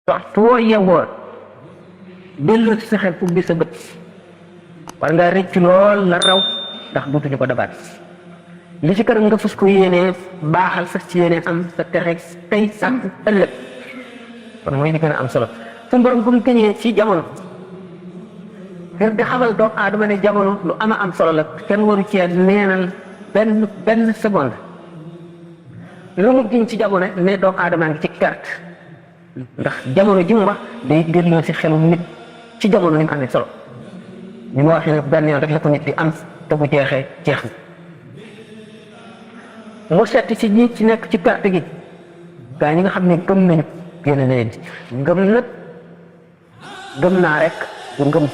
waxtu woo yeewoo delloo ci sa xel pour bi sa bët war ngaa rëcc lool la raw ndax duutuñu ko dabaat li ci kër nga fas ko yéenee baaxal fas ci yéenee am sa texe tey sax ëllëg kon mooy li gën a am solo suñu borom bu mu tëñee ci jamono ngir di xamal doomu aadama ne jamono lu ama am solo la kenn waru cee neenal benn seconde lu mu giñ ci jamono ne doomu aadama ngi ci perte ndax jamono ji mu wax day delloo si xelu nit ci jamono ni mu amee solo ñu ma waxee ne benn yoon rek la ko nit di am te bu jeexee jeex na mu setti ci ñi ci nekk ci perte gi gaa ñi nga xam ne gëm nañu génn na leen ci ngëm nag gëm naa rek bu ngëm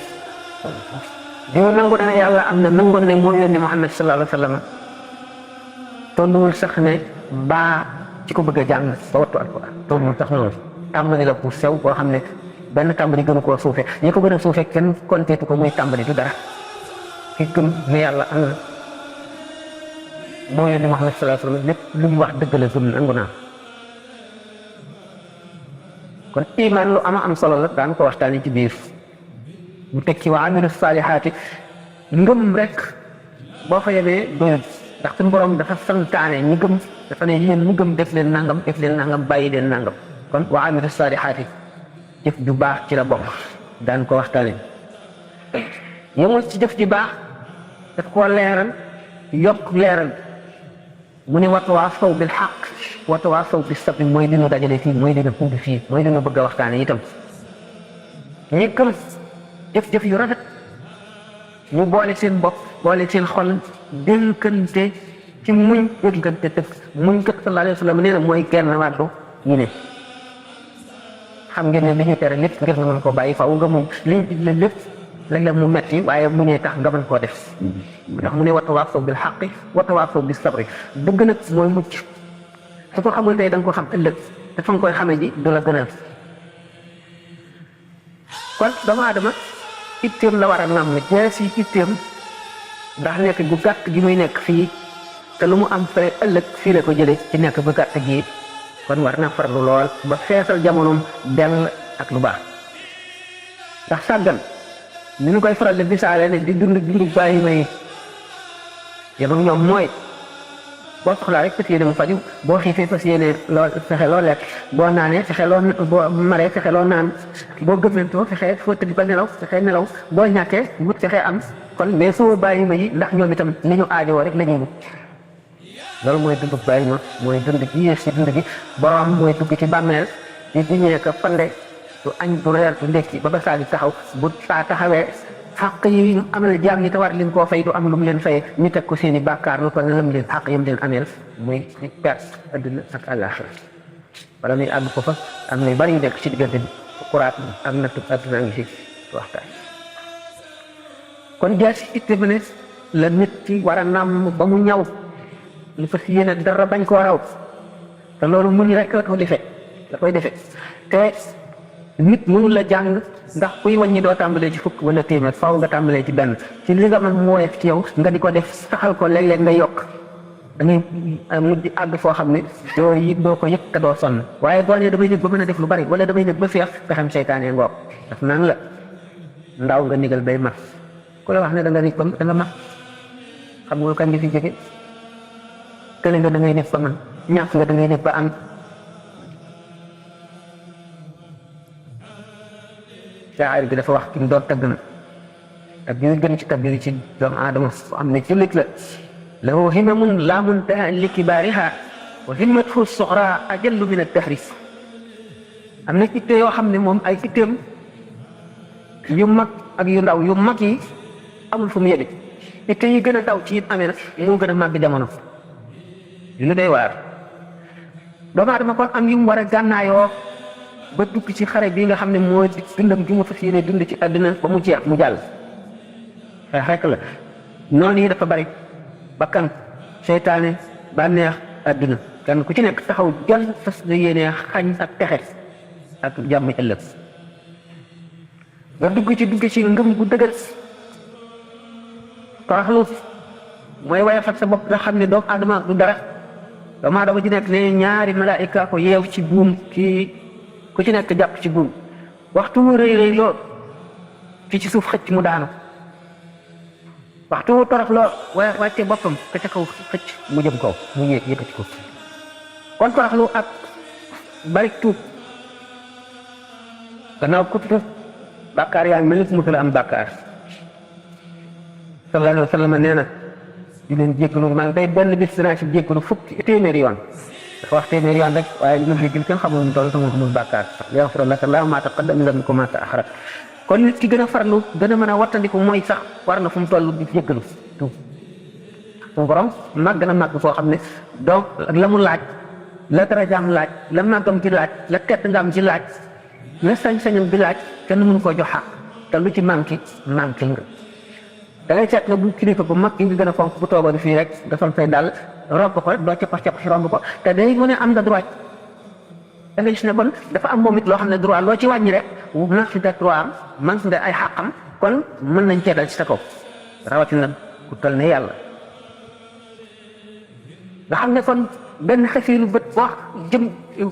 diw nangu na ne yàlla am na nangu ne moo yónni Muhammad sallallahu alayhi wa sallam tolluwul sax ne baa ci ko bëgg a jàng ba wattu alquran tolluwul sax noonu tàmbali la bu sew boo xam ne benn tàmbali gënu koo suufe ñi ko gën a suufe kenn konteetu ko muy tàmbali du dara ki gëm ne yàlla am na moo yónni Muhammad sallallahu alayhi wa sallam lépp lu mu wax dëgg la gëm nangu naa kon iman lu am solo la daan ko waxtaanee ci biir mu teg ci wa amilu saalihaati ngëm rek boo fa yemee doyul ndax suñu borom dafa santaane ñi gëm dafa ne yéen ñi gëm def leen nangam bàyyi leen nangam kon wa amilu saalihaati jëf ju baax ci la bokk daan ko waxtaanee yemul ci jëf ju baax daf koo leeral yokk leeral mu ne watawaasaw bil xaq watawaasaw bis sabr mooy li ñu dajale fii mooy li ñu indi fii mooy li ñu bëgg a waxtaanee itam ñi gëm jëf-jëf yu rafet ñu boole seen bopp boole seen xol dénkante ci muñ dénkante dëgg muñ kat sallallahu alayhi wa sallam nee na mooy genn wàllu yi ne xam ngeen ne li ñu tere lépp ngir nga mën koo bàyyi faaw nga muñ liñ digle lépp léeg-léeg mu metti waaye mu ne tax nga mën koo def ndax mu ne watawaasaw bil xaqi watawaasaw bis sabri dëgg nag mooy mucc su ko xamul tey da nga ko xam ëllëg te fa nga koy xamee ji du la gënal kon doomu aadama itteem la war a nam jees yi itteem ndax nekk gu gàtt gi muy nekk fii te lu mu am fere ëllëg fii la ko jële ci nekk gu gàtt gi kon war na farlu lool ba feesal jamonoom dell ak lu baax ndax sàggan ni ñu koy faral di misaale ne di dund bàyyi may yem ak ñoom mooy boo soxlaa rek fas yéene mu faju boo xiifee fas yéene loo fexe loo lekk boo naanee fexe loo boo maree fexe loo naan boo gëmmentoo fexe foo tëdd ba nelaw fexe nelaw boo ñàkkee wut fexe am kon mais soo bàyyi ma yi ndax ñoom itam li ñu aajowoo rek la ñuy wut loolu mooy dund bàyyi ma mooy dund gi yées ci dund gi borom mooy dugg ci bàmmeel di diñee ko fande du añ du reer du ndekki ba saa di taxaw bu saa taxawee xaq yi amal jaam ñi te war leen koo fay du am lu mu leen fayee ñu teg ko seen i bàkkaar lu ko lam leen xaq yam leen ameel muy ci perte adduna ak àllaaxira wala muy àgg ko fa am na yu bari yu nekk ci diggante bi kuraat ak nattu adduna ngi ci waxtaan kon jaasi itte ba ne la nit ci war a nàmm ba mu ñaw lu fas yéene dara bañ koo raw te loolu muñ rek la ko defee la koy defee te nit mënul la jàng ndax kuy wàññi doo tàmbalee ci fukk wala téeméer faaw nga tàmbalee ci benn ci li nga mën mu woyof ci yow nga di ko def saxal ko léeg-léeg nga yokk da ngay mujj àgg foo xam ne doo ko yëg te doo sonn waaye boo nee damay nekk ba mën a def lu bari wala damay nekk ba feex pexem seytaane ngoog daf naan la ndaw nga nigal bay mag ku la wax ne da nga nekk ba da nga mag xam nga kañ nga fi jóge kële nga da ngay nekk ba man ñàkk nga da ngay nekk ba am shaa'ir bi dafa wax ki mu doon tagg na ak yu gën ci tagg yi ci doomu aadama am ne jullit la lahu himamun laa muntaha li kibaariha wa himmatuhu suxraa ajallu min ad-dahri am na itte yoo xam ne moom ay itteem yu mag ak yu ndaw yu mag yi amul fu mu yële itte yi gën a daw ci it amee nag moo gën a màgg jamono yu lu doy waar doomu aadama kon am yu mu war a gànnaayoo ba dugg ci xare bii nga xam ne mooy dundam gi mu fas yéene dund ci àddina ba mu jeex mu jàll rek la noonu yi dafa bari bakkan seytaane bànneex àdduna kan ku ci nekk taxaw jël fas yéene xañ ak texe ak jàmm ëllëg nga dugg ci ngëm gu dëgër toroxlu mooy woyofal sa bopp nga xam ne doomu aadama du dara doomu aadama ji nekk ne ñaari malaayika ko yeew ci buum kii ku ci nekk jàpp ci buum waxtu mu rëy rëy lool ki ci suuf xëcc mu daanu waxtu mu torox lool wàcce boppam ka ca kaw xëcc mu jëm kaw mu yéeg yëkkati ko kon toroxlu ak bari tuub gannaaw ku tuub bàkkaar yaa ngi mel ni musula am bàkkaar sallallahu alayhi wa sallam nee na di leen jéggalu maa ngi day benn bis dinaa ci jéggalu fukki téeméeri yoon dafa wax téeméeri yoon rek waaye li ma jéggal kenn xamul mu toll sama xamul bàkkaar yaghfir laka Allahu maa taqaddama min dhanbika wa maa ta'akhkhara kon nit ki gën a farlu gën a mën a wattandiku mooy sax war na fu mu toll di jéggalu tuub suñu borom màgg na màgg foo xam ne donc la mu laaj la darajaam laaj la màggam ci laaj la tedd ngaam ci laaj la sañ-sañam bi laaj kenn mënu koo jox xaq te lu ci manqué nga da ngay seet nga bu kilifa bu mag yi nga gën a fonk bu toogoon fii rek nga sol say dàll romb ko rek doo cappax si romb ko te day mu ne am nga droit da nga gis ne bon dafa am moom it loo xam ne droit loo ci wàññi rek man si nga droit am man si nga ay xàqam kon mën nañ cee dal ci sa kaw rawatina ku toll ne yàlla nga xam ne kon benn xasilu bët wax jëm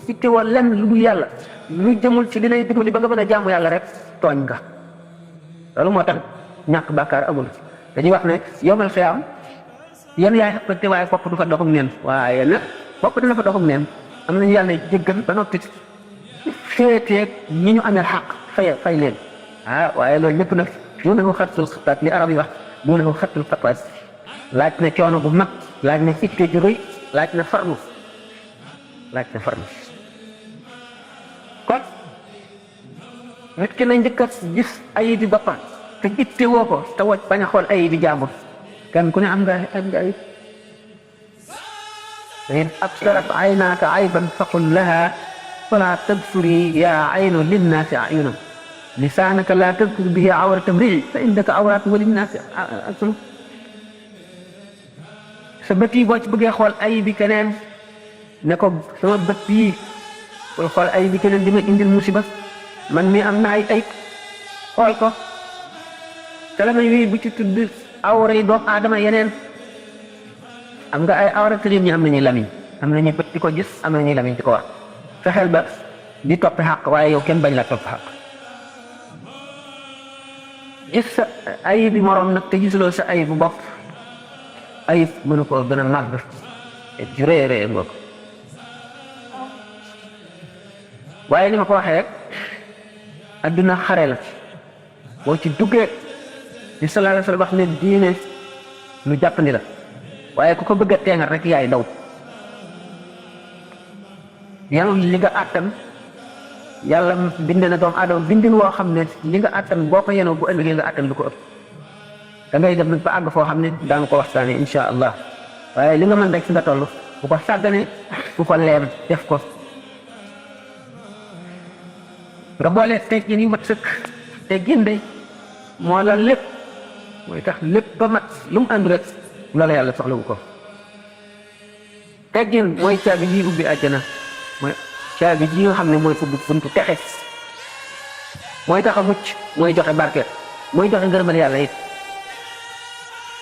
fi teewoo lenn lu dul yàlla lu jëmul ci li lay dimbali ba nga mën a jaamu yàlla rek tooñ nga loolu moo tax ñàkk bàkkaar amul dañuy wax ne yomal xiyaam yan yaay xappante waaye bopp du fa doxum neen waaye nag bopp dina fa doxum neen am nañu yàlla jéggal ba noppi féeteeg ñi ñu amee xaq fay leen waaye loolu lépp nag du na ko xattul xataat li arab yi wax du na ko xattul xataat laaj na coono bu mag laaj na itte ju rëy laaj na farlu kon nit ki na njëkk a gis ayib bi boppam te itte woo ko te woj bañ a xool ayib bi jàmbur kenn ku ne am nga ayib in absarat aynaaka ayban faqul laha fala tabsuri yaa aynu linnaasi ayunan lisaanaka laa tadkur bihi awrata mrii fa indaka awraatu wa linnaasi alsunu sa bët yi boo ci bëggee xool ayib bi keneen ne ko sama bët bii bul xool ayib bi keneen di ma indil musiba man mi am na ay ayib xool ko te la may wii bu ci tudd awra yi doomu aadama yeneen am nga ay awra te ñi am nañuy lamiñ am nañu bët di ko gis am nañuy lamiñ di ko wax fexeel ba di topp xàq waaye yow kenn bañ la topp xàq gis sa ayib bi moroom nag te gisuloo sa ayib bu bopp ayib mënu koo gën a màgg ju rëy rëy nga ko waaye ni ma ko waxee rek adduna xare la boo ci duggee di sallallahu alayhi wa sallam wax ne diine lu jàppandi la waaye ku ko bëgg a teengal rek yaay daw yàlla li nga àttan yàlla bind na doomu aadama bindin woo xam ne li nga àttan boo ko yenoo bu ëllëgee nga àttan lu ko ëpp da ngay dem ba àgg foo xam ne daanu ko waxtaanee insha allah waaye li nga mën rek fi nga toll bu ko sàggane bu ko leem def ko nga boole teggin yu mat sëkk teggin de moo la lépp mooy tax lépp ba mat lu mu ànd rek loola yàlla soxlawu ko teggin mooy caabi ji ubbi àjjana mooy caabi ji nga xam ne mooy ubbi buntu texe mooy tax a mucc mooy joxe barke mooy joxe ngërëmal yàlla it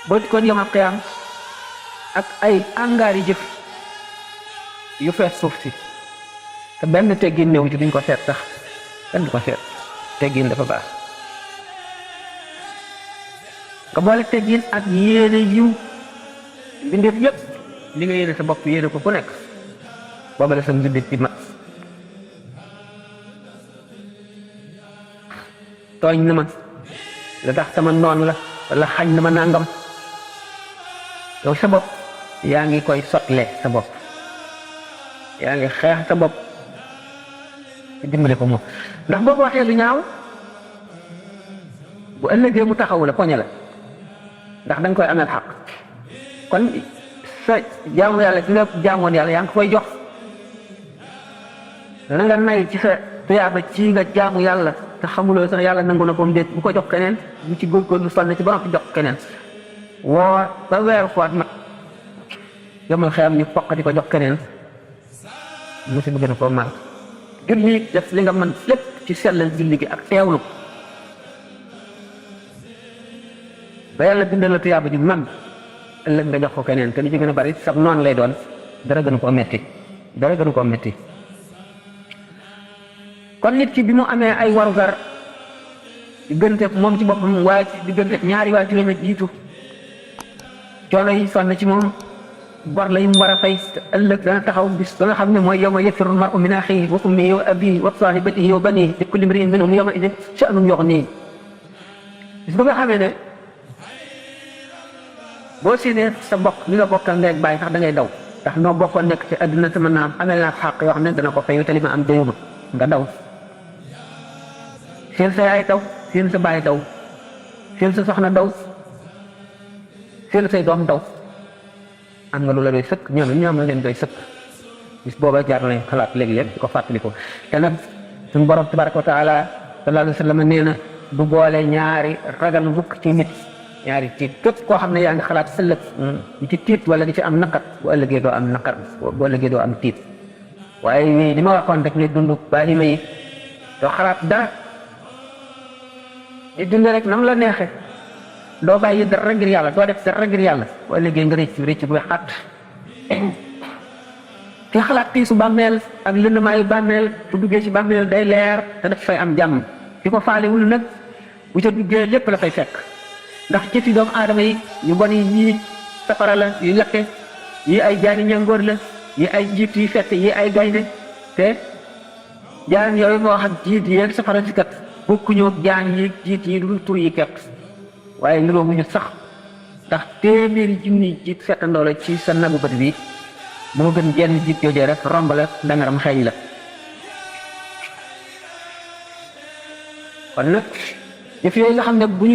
boo di kon yomal xiyaam ak ay angaari jëf yu fees suuf si te benn teggin néew ci duñ ko seet sax kenn du ko seet teggin dafa baax nga boole teggin ak yéene yiw mbindeef yëpp li nga yéene sa bopp yéene ko ku nekk booba la sa mbindeef bi mat tooñ na ma la tax sama noon la wala xañ na ma nangam yow sa bopp yaa ngi koy sotle sa bopp yaa ngi xeex sa bopp dimbale ko moom ndax boo ko waxee lu ñaaw bu ëllëgee mu taxawu la poñe la ndax da nga koy ameel xaq kon sa jaamu yàlla ci nga jaamoon yàlla yaa ngi koy jox dana nga nay ci sa tuyaaba ci nga jaamu yàlla te xamuloo sax yàlla nangu na ko mu déet bu ko jox keneen bu ci góorgóorlu sonn ci ba noppi jox keneen woo ba weeru koot mat yomal xeyam ñu foq di ko jox keneen musiba gën a koo mal julli def li nga mën lépp ci sellal julli gi ak teewlu ba yàlla bindal la tuyaaba ju mag ëllëg nga jox ko keneen te li ci gën a bari sab noonu lay doon dara gënu koo metti dara gënu koo metti kon nit ki bi mu amee ay warugar diggante moom ci boppam waaye diggante ñaari waa juróomi jiitu coono yi sonn ci moom bor la yi mu war a fay ëllëg dana taxaw bis ba nga xam ne mooy yawma yafirru al-mar'u min akhihi wa ummihi wa abiihi wa saahibatihi wa baniihi li kulli imri'in minhum yawma idin sha'nun yughnihi bis ba nga xamee ne boo séenee sa mbokk mi nga bokkal ndey ak baay sax da ngay daw ndax noo bokkoon nekk ci àdduna te mën naa am amee naa xàq yoo xam ne dana ko fayu te li ma am doyuma nga daw seen sa yaay daw seen sa baay daw seen sa soxna daw seen say doom daw am nga lu la doy sëkk ñoom la leen doy sëkk bis booba jaar na xalaat léegi-léeg di ko fàttaliku te nag suñu borom tabaraka wa taala sallallahu alayhi wa sallam nee na du boole ñaari ragal mukk ci nit ñaari tiit képp koo xam ne yaa ngi xalaat ëllëg di ci tiit wala di ci am naqar bu ëllëgee doo am naqar bu ëllëgee doo am tiit waaye li ma waxoon rek ne dund bàyyi ma yi doo xalaat dara di dund rek nam la neexe doo bàyyi dara ngir yàlla doo def dara ngir yàlla bu ëllëgee nga rëcc bu xat te xalaat tiisu bàmmeel ak lëndamaayu bàmmeel bu duggee ci bàmmeel day leer te daf fay am jàmm ki ko faalewul nag bu ca duggee lépp la fay fekk ndax jëfi doomu aadama yi yu bon yi yii safara la yu lakke yi ay jaani ñangoor la yi ay jiit yi fett yi ay gaynde te jaan yooyu moo wax ak jiit yi safara si kat bokkuñu ak jaan yi jiit yi dul tur yi kepp waaye niroo mu ñu sax ndax téeméeri junni jiit fettandoo la ci sa nagu bët bi moo gën jenn jiit joojee rek romb la dangaram xeeñ la kon nag jëf yooyu nga xam ne bu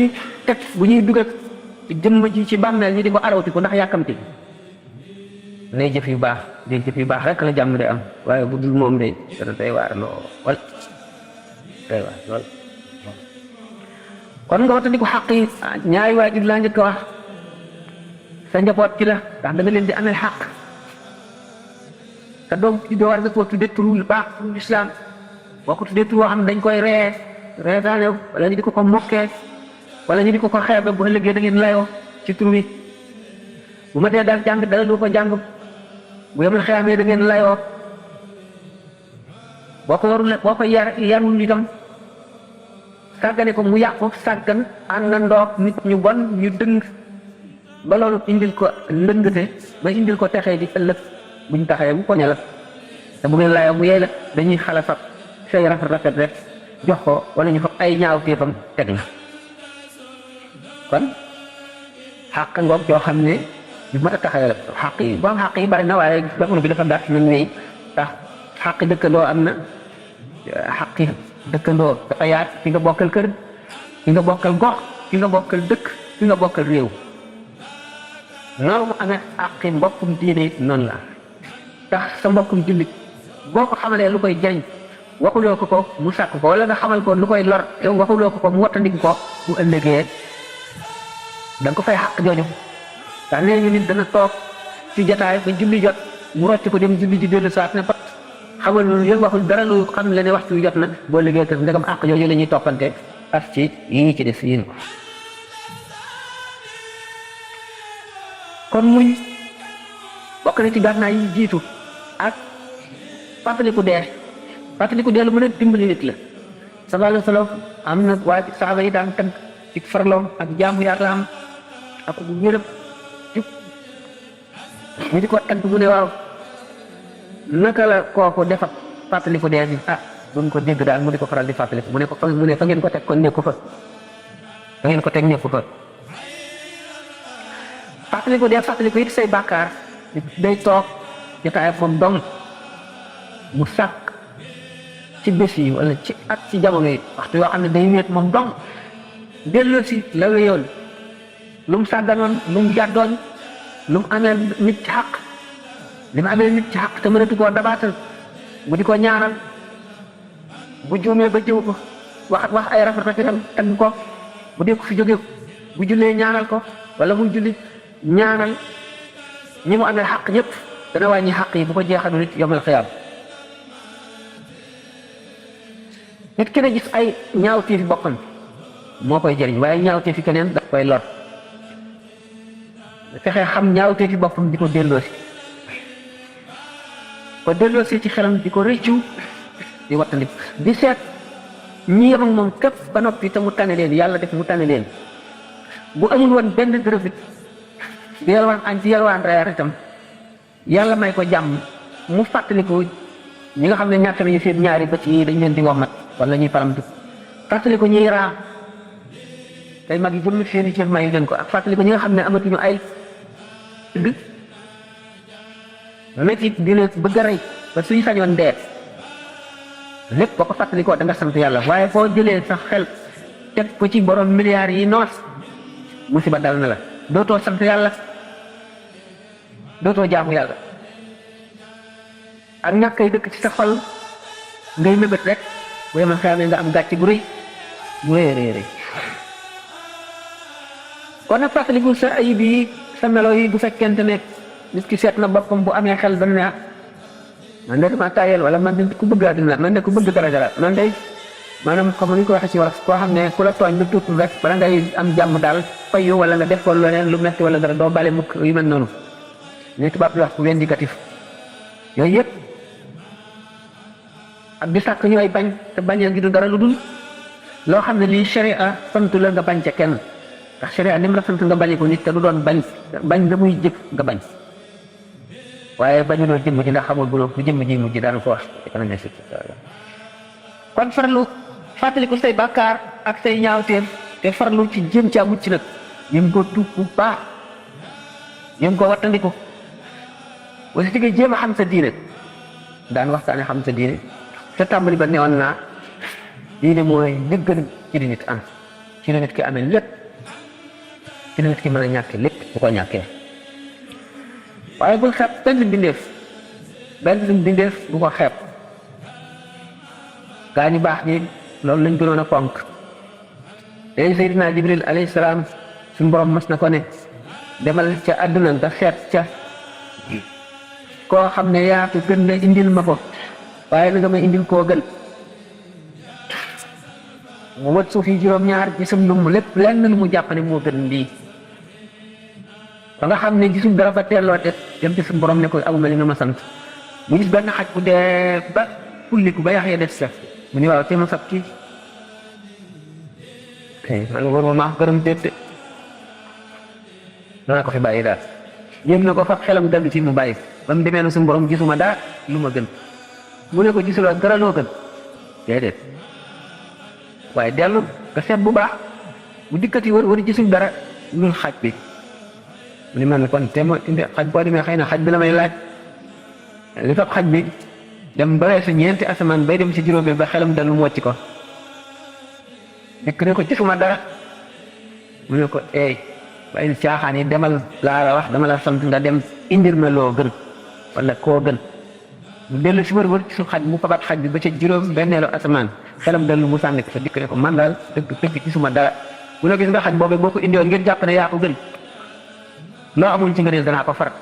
ñuy dugal jëmm ji ci bàmmeel ñi di ko arawti ko ndax yàkkamti nay jëf yu baax day jëf yu baax rek la jàmm de am waaye bu dul moom de dana day waar lool day waar lool kon nga watandi ko xaq yi ñaari waajur laa njëkk a wax sa njaboot ci la ndax da nga leen di amee xaq sa doom ci doo war nga ko tuddee turu baax turu lislaam boo ko tuddee turu woo xam ne dañ koy reetaane wala ñu di ko mokkee wala ñu di ko xeebe bu ëllëgee da ngeen layoo ci tur wi bu ma tee daal jàng dara du ko jàng bu yemal xeyaamee da ngeen layoo boo ko yarul itam sàggane ko mu yàqu sàggan ànd na ndoog nit ñu bon ñu dëng ba loolu indil ko ndëngate ba indil ko texee di ëllëg buñ taxee bu poñe la te bu ngeen layoo mu yey la dañuy xala fab say rafet rek jox ko wala ñu fa ay ñaaw téefam teg la kon xàq ngoog yoo xam ne yu mat a taxawee la xàq yi boo am xàq yi bari na waaye jamono bi dafa gàtt na nii ndax xàq dëkkandoo am na xàq dëkkandoo dafa yaat ki nga bokkal kër ki nga bokkal gox ki nga bokkal dëkk ki nga bokkal réew noonu mu amee xàqi mbokkum diine it noonu la tax sa mbokkum jullit boo ko xamalee lu koy jariñ waxuloo ko mu sàkk ko wala nga xamal ko lu koy lor yow waxuloo ko mu wattandiku ko bu ëllëgee da nga ko fay xàq jooju ndax nee ñu nit dana toog ci jataay ba julli jot mu rocc ko dem julli ji dellu saat ne pat xamal lu yëg waxul dara lu xam le ne waxtu wi jot na boo liggéey kër ndegam àq jooju la ñuy toppante ak ci yii ci des yéen ko kon muñ bokk na ci gànnaay yi jiitu ak fàttaliku dee lu mën a dimbali nit la sallallahu alayhi wa sallam am na waa saaba yi daan tagg ci farloom ak jaamu yàlla am ak bu wéram jub ñu di ko tagg bu ne waaw naka la kooku defa fàttaliku dee bi duñ ko dégg daal mu di ko faral di fàttaliku mu ne fa ngeen ko teg kon nekku fa ngeen ko teg nekku fa fàttaliku it say bàkkaar day toog jotaay moom dong mu sàkk ci bés yi wala ci at ci jamono yi waxtu yoo xam ne day wéet moom dong delloo si la wéyoon lu mu sàgganoon lu mu jàddoon lu mu amee nit ci xaq li mu amee nit ci xaq te mënatu koo dabaatal bu di ko ñaanal bu juumee ba jëw ko wax ay rafetam tagg ko bu dee ko fi jóge bu jullee ñaanal ko wala muy julli ñaanal ñi mu amee xaq ñëpp dana wàññi xaq yi bu ko jeexalu nit yomal xiyaam nit ki ne gis ay ñaawteefi boppam moo koy jëriñ waaye ñaawteefi keneen daf koy lor fexe xam ñaawteefi boppam di ko delloosi ci xelam di ko rëccu di wattandi di seet ñi yem ak moom képp ba noppi te mu tane leen yàlla def mu tane leen bu amul woon benn dërëfit di yalwaan añ ci yalwaan reer itam yàlla may ko jàmm mu fàttaliku ñi nga xam ne ñàkk nañu seen ñaari bët yi dañ leen di womat wala ñuy paramtu fàttaliku ñuy raam tey mag yi jëmm seen i cër mayu leen ko ak fàttaliku ñi nga xam ne amatuñu ay dëgg métti di leen bëgg a rey ba suñu sañoon dee lépp boo ko fàttalikoo da nga sant yàlla waaye foo jëlee sa xel teg ko ci borom milliards yi noos musiba dal na la dootoo sant yàlla dootoo jaamu yàlla ak ñàkkay dëkk ci sa xol ngay mébét rek bu yemal xamee nga am gàcce gu rëy gu rëy kon nag fàttaliku sa ayib yi sa melo yi bu fekkente ne nit ki seet na boppam bu amee xel dana ne man de dama tayel wala man de ku bëgg àddina man de ku bëgg dara man de maanaam comme ni ko waxee ci wolof koo xam ne ku la tooñ lu tuuti rek bala ngay am jàmm daal fayu wala nga def ko leneen lu metti wala dara doo bale mukk yu mel noonu ne tubaab di wax ku vindicatif yooyu yëpp ak di sàkk ñu ay bañ te bañeel gi du dara lu dul loo xam ne lii sharia sant la nga bañ ca kenn ndax sharia ni mu la sant nga bañe ko nit te du doon bañ da muy jëf nga bañ waaye bañu doon jëmm ji ndax xamul bu lu jëmm ji mujj daan ko wax kon farlu fàttaliku say bàkkaar ak say ñaawteef te farlu ci jéem caa mucc nag jéem ko tuub bu baax jéem ko wattandiku wala si nga jéem a xam sa diine daan waxtaane xam sa diine te tàmbali ba newoon naa diine mooy li gën ci di nit am ci la nit ki amee lépp ci la nit ki mën a ñàkke lépp bu ko ñàkkee waaye bul xeeb benn mbindeef bu ko xeeb gaa ñu baax ñi loolu lañ gënoon a fonk léegi Seydina Jibril alayhi salaam suñu borom mas na ko ne demal ca àdduna nga seet ca koo xam ne yaa ko gën la indil ma ko waaye na nga may indil koo gën mu wët suuf yi juróom-ñaar gisum lu mu lépp lenn lu mu jàpp ne moo gën lii ba nga xam ne gisum dara ba teelloo te dem ci suñu borom ne ko amuma li nga ma sant mu gis benn xaj bu dee ba pulliku ba yax ya des sa mu ni waaw te ma sab kii man war ma maa gërëm déet danaa ko fi bàyyi daal jéem na ko fab xelam dellu ci mu bàyyi ba mu demee na suñu borom gisuma daa lu ma gën mu ne ko gisuloo dara loo gën déedéet waaye dellu nga seet bu baax bu dikkati war gisul dara lu xaj bi mu ni man kon te ma indi xaj boo demee xëy na xaj bi la may laaj li fab xaj bi dem ba weesu ñeenti asamaan bay dem ci juróomi ba xelam dellu mu wàcc ko nekk ne ko gisuma dara mu ne ko waaye caaxaan yi demal laa la wax dama la sant nga dem indir ma loo gën wala koo gën mu dellu si wër ci su xaj mu fabat xaj bi ba ca juróom benneelu asamaan xelam dellu mu sànni ko fa dikk ne ko man daal dëgg gisuma dara mu ne gis nga xaj boobu boo ko indiwoon ngeen jàpp ne yaa ko gën loo amul ci nga ne danaa ko farat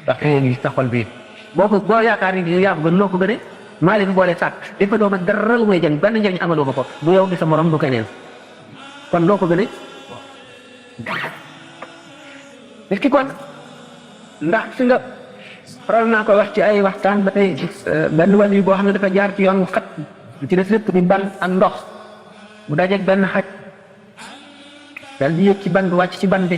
ndax ngi sa xol bi boo yaakaar ni yaa ko gën loo ko gënee maa leen boole sàkk dafa dooma dara lu may jëng benn njëriñ amaloo ma ko du yow di sa morom du keneen kon loo ko gënee nit ki kon ndax si nga faral naa ko wax ci ay waxtaan ba tey benn wàll yi boo xam ne dafa jaar ci yoon wu xat ci des lépp di ban ak ndox mu dajeeg benn xaj dal di yëg ci ban bi wàcc ci ban bi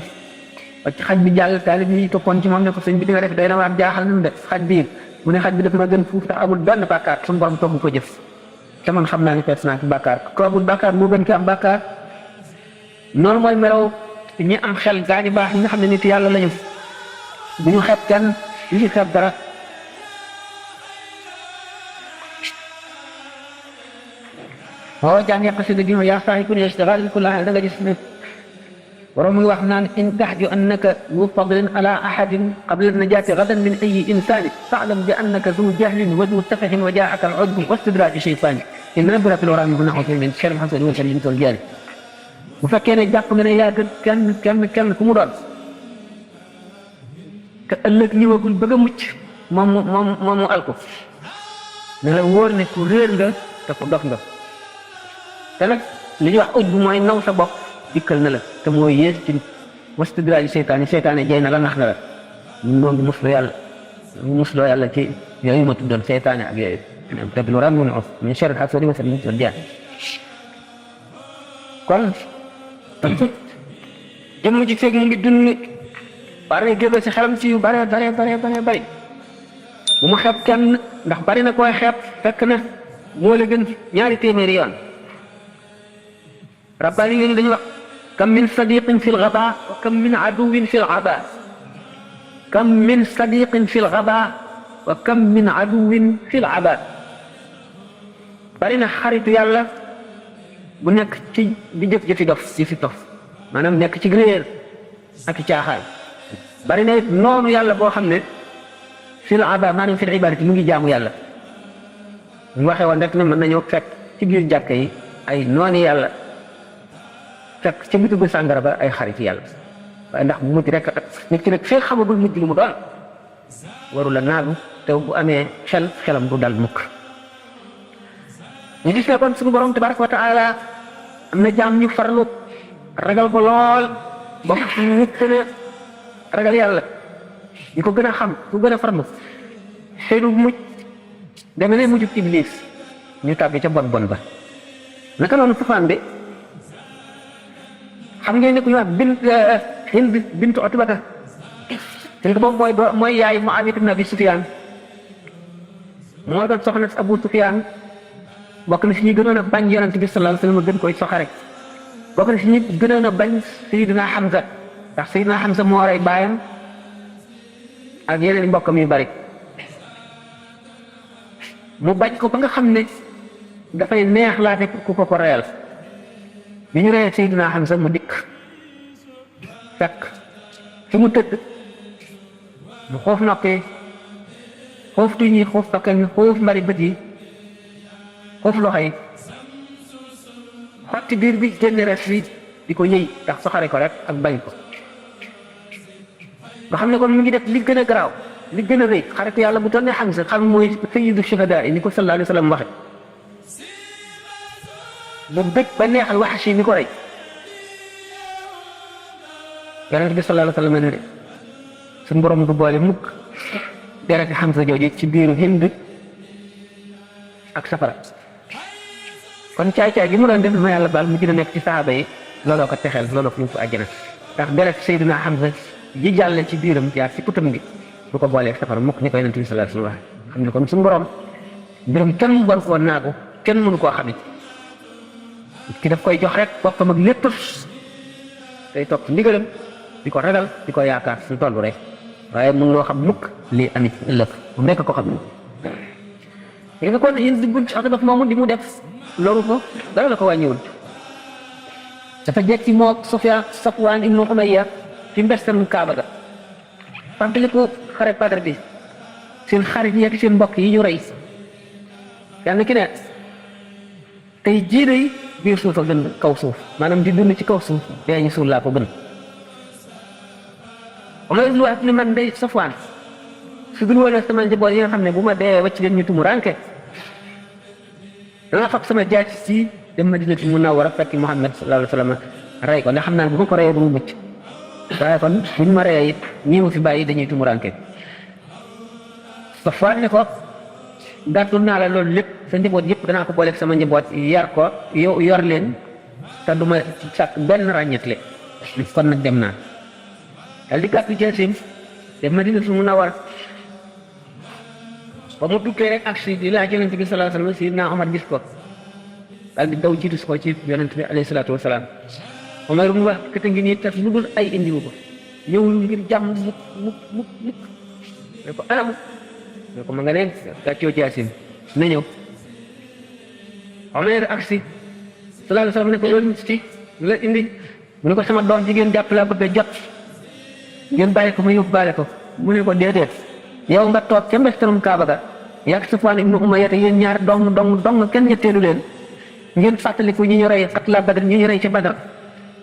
wàcc xaj bi jàll taalib yi toppoon ci moom ne ko sëñ bi di nga def day na waar jaaxal nañu de xaj bi mu ne xaj bi daf ma gën fuuf tax amul benn bàkkaar suñu borom togg ko jëf te man xam naa ni fees naa ci bàkkaar ko amul bàkkaar moo gën ki am bàkkaar noonu mooy melaw ñi am xel gaa ñu baax ñi nga xam ne nit yàlla lañu bu ñu xeeb kenn ñu ci xeeb dara boo jàngee xasida gi yaa saahi kun yashtaghal kulla da nga gis ne borom muy wax naan in taxju annaka zu fadlin ala ahadin qabla najaati gadan min ayi insani fa'lam bi annaka zu jahlin wa zu safahin wa jaa'aka al-'udbu wa istidraji shaytani in rabbina fil wara min naxu min sharri hasan wa sharri tol jaari bu fekkee ne jàpp nga ne yaa gën kenn ku mu doon te ëllëg ñëwagul bëgg a mucc moom mu alko ne la wóor ne ku réer nga te ku dof nga te nag li ñuy wax ujbu mooy naw sa bopp dikkal na la te mooy yées ci wastidraaji seytaane jay na la nax na la ñun noo ngi muslu yàlla mu musloo yàlla ci yooyu ma tuddoon seytaane ak yooyu te lu ran mun of min sharri hasidin wa sharri jaan kon jëmm ji feeg mu ngi dund bari génn si xelam ci yu bare bari bu mu xeeb kenn ndax bari na koy xeeb fekk na moo la gën ñaari téeméeri yoon rabbaani yi dañuy wax kam min sadiqin fi lgaba wa kam min aduwin fi lgaba kam min sadiqin fi lgaba wa kam min aduwin fi lgaba bari na xaritu yàlla bu nekk ci di jëf-jëfi dof maanaam nekk ci réer ak caaxaan bari na it noonu yàlla boo xam ne fi lgaba maanaam fi libadati mu ngi jaamu yàlla ñu waxee woon rek ne mën nañoo fekk ci biir jàkka yi ay nooni yàlla fekk ca bitigu sàngara ba ay xarit yàlla waaye ndax bu mujj rek nit ki nag fee xamagul mujj lu mu doon waru la naagu te bu amee xelam du dal mukk ñu gis ne kon suñu borom tabaraka wa taala am na jaam ñu farlu ragal ko lool ba nit gën a ragal yàlla ñu ko gën a xam ku gën a farlu seenu mujj deme ne mujjub iblis ñu tàbbi ca bon ba naka noonu sufaan bi xam ngeen ne ku ñu wax Hind bintu Utbata te boobu mooy yaay Muawiya ibn Abi Sufyaan moo doon soxna si Abu Sufyaan bokk na si ñi gënoon a bañ yonent bi sallallahu alayhi wasallam gën koy soxare bokk na si ñi gënoon a bañ Sayyidina Hamza ndax Sayyidina Hamza moo rey baayam ak yeneen mbokkam yu bari mu bañ ko ba nga xam ne dafay neex laate ku ko reyal bi ñu reyee Seydina Hamza mu dikk fekk fi mu tëdd mu xoof noppee xoof tuñ yi xoof bakkan yi xoof mbari bët yi xoof loxo yi xotti biir bi génn res bi di ko ñëy ndax soxare ko rek ak bañ ko nga xam ne kon mu ngi def li gën a garaaw li gën a rëy xaritu yàlla bu toll ne Hamza xam mooy sayyidu shuhadaa ni ko sallallahu alayhi wa sallam waxe mu bëgg ba neexal Wahshi mi ko rey yonent bi sallallahu alayhi wa sallam ne suñu borom du boole mukk dereti Hamza jooju ci biiru Hind ak safara kon caay-caay gi mu doon def ma yàlla baal mu gën a nekk ci sahaaba yi looloo ko texeel looloo ko ñu ko àjjana ndax deret Seydina Hamza ji jàlle ci biiram jaar ci putam gi du ko boolee safara mukk ni ko yonent bi sallallahu alayhi wa sallam xam ne kon suñu borom mbiram kenn war koo naagu kenn mënu koo xamit ki daf koy jox rek boppam ak lépp day topp ndigalam di ko ragal di ko yaakaar su toll rek waaye mun loo xam mukk lii amit ëllëg mu nekk ko xam ne nga kon yéen diggul ci Utba moomu di mu def loru ko dara la ko wàññiwul dafa jekk ci moo Safwaan ibnu Umayya ci mbestam Kaaba ga fàttali ko xare Badar bi seen xarit yi ak seen mbokk yi ñu rey yàlla ki ne tey jii day biir suuf a gën kaw suuf maanaam di dund ci kaw suuf dee ñu suul laa ko gën Umar ibn Wahb ni man day Safwaan su dul woon sama njaboot yi nga xam ne bu ma dee wacc leen ñu tumu ranke dana fab sama jaaj si dem Madinatu Munawwara fekk Muhammad sallallahu alayhi wa sallam rey ko ndax xam naa ne bu ma ko reyee du mu mucc waaye kon buñ ma reyee it ñii mu fi bàyyi dañuy tumu ranke Safwaan ne ko gàttul naa la loolu lépp sa njaboot yëpp danaa ko booleeg sama njaboot yar ko yow yor leen te du ma sàkk benn ràññetle kon nag dem naa dal di gàttu jeesim dem Madinatu Munawwara ba mu tukkee rek ak si di laaj yonent bi sallallahu alayhi wa sallam Sidna Omar gis ko daal di daw jiitu si ko ci yonent bi alayhi salaatu wa salaam Omar mu wax kete ngi nii tas lu dul ay indiwu ko ñëwul ngir jàmm mukk ne ko anam ne ko ma nga ne gàccoo jaasim na ñëw Omar ak si sallallahu alayhi wa sallam ne ko loolu ci lu la indi mu ne ko sama doom jigéen jàpp laa bëgg a jot ngeen bàyyi ko ma yóbbaale ko mu ne ko déedéet yow nga toog ca mbestarum Kaaba ga yàgg Safwaan ibnu Umayya te yéen ñaar dong kenn ñetteelu leen ngeen fàttaliku ñi ñu rey xatla Badr ñi ñu rey ca Badr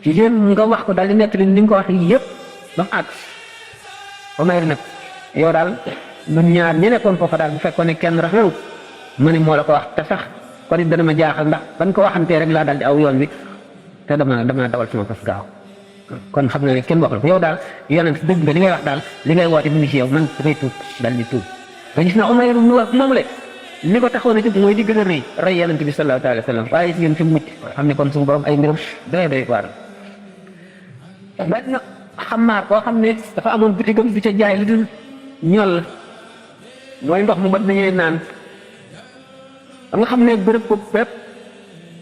yéen nga wax ko daal di nettali li nga ko wax yëpp ba mu àgg Umayr nag yow daal ñun ñaar ñi nekkoon foofa daal bu fekkoon ne kenn rafetlu ma ne moo la ko wax te sax kon it dana ma jaaxal ndax ban ko waxantee rek laa daal di aw yoon wi te dama dawal sama fas gaaw kon xam na ne kenn waxul yow daal yonent dëgg nga li ngay wax daal li ngay woote mu ngi ci yow man dafay tuub daal di tuub nga gis na Umayr ibn Wahb moom le li ko taxoon a jóg mooy di gën a rëy rey yonent bi sallallahu alayhi wa sallam waaye si yéen fi mucc xam ne kon suñu borom ay mbiram doy waar benn xamaar koo xam ne dafa amoon bitigam bi ca jaay lu dul ñol mooy ndox mu mat nañuy naan ba nga xam ne bërëb ko bépp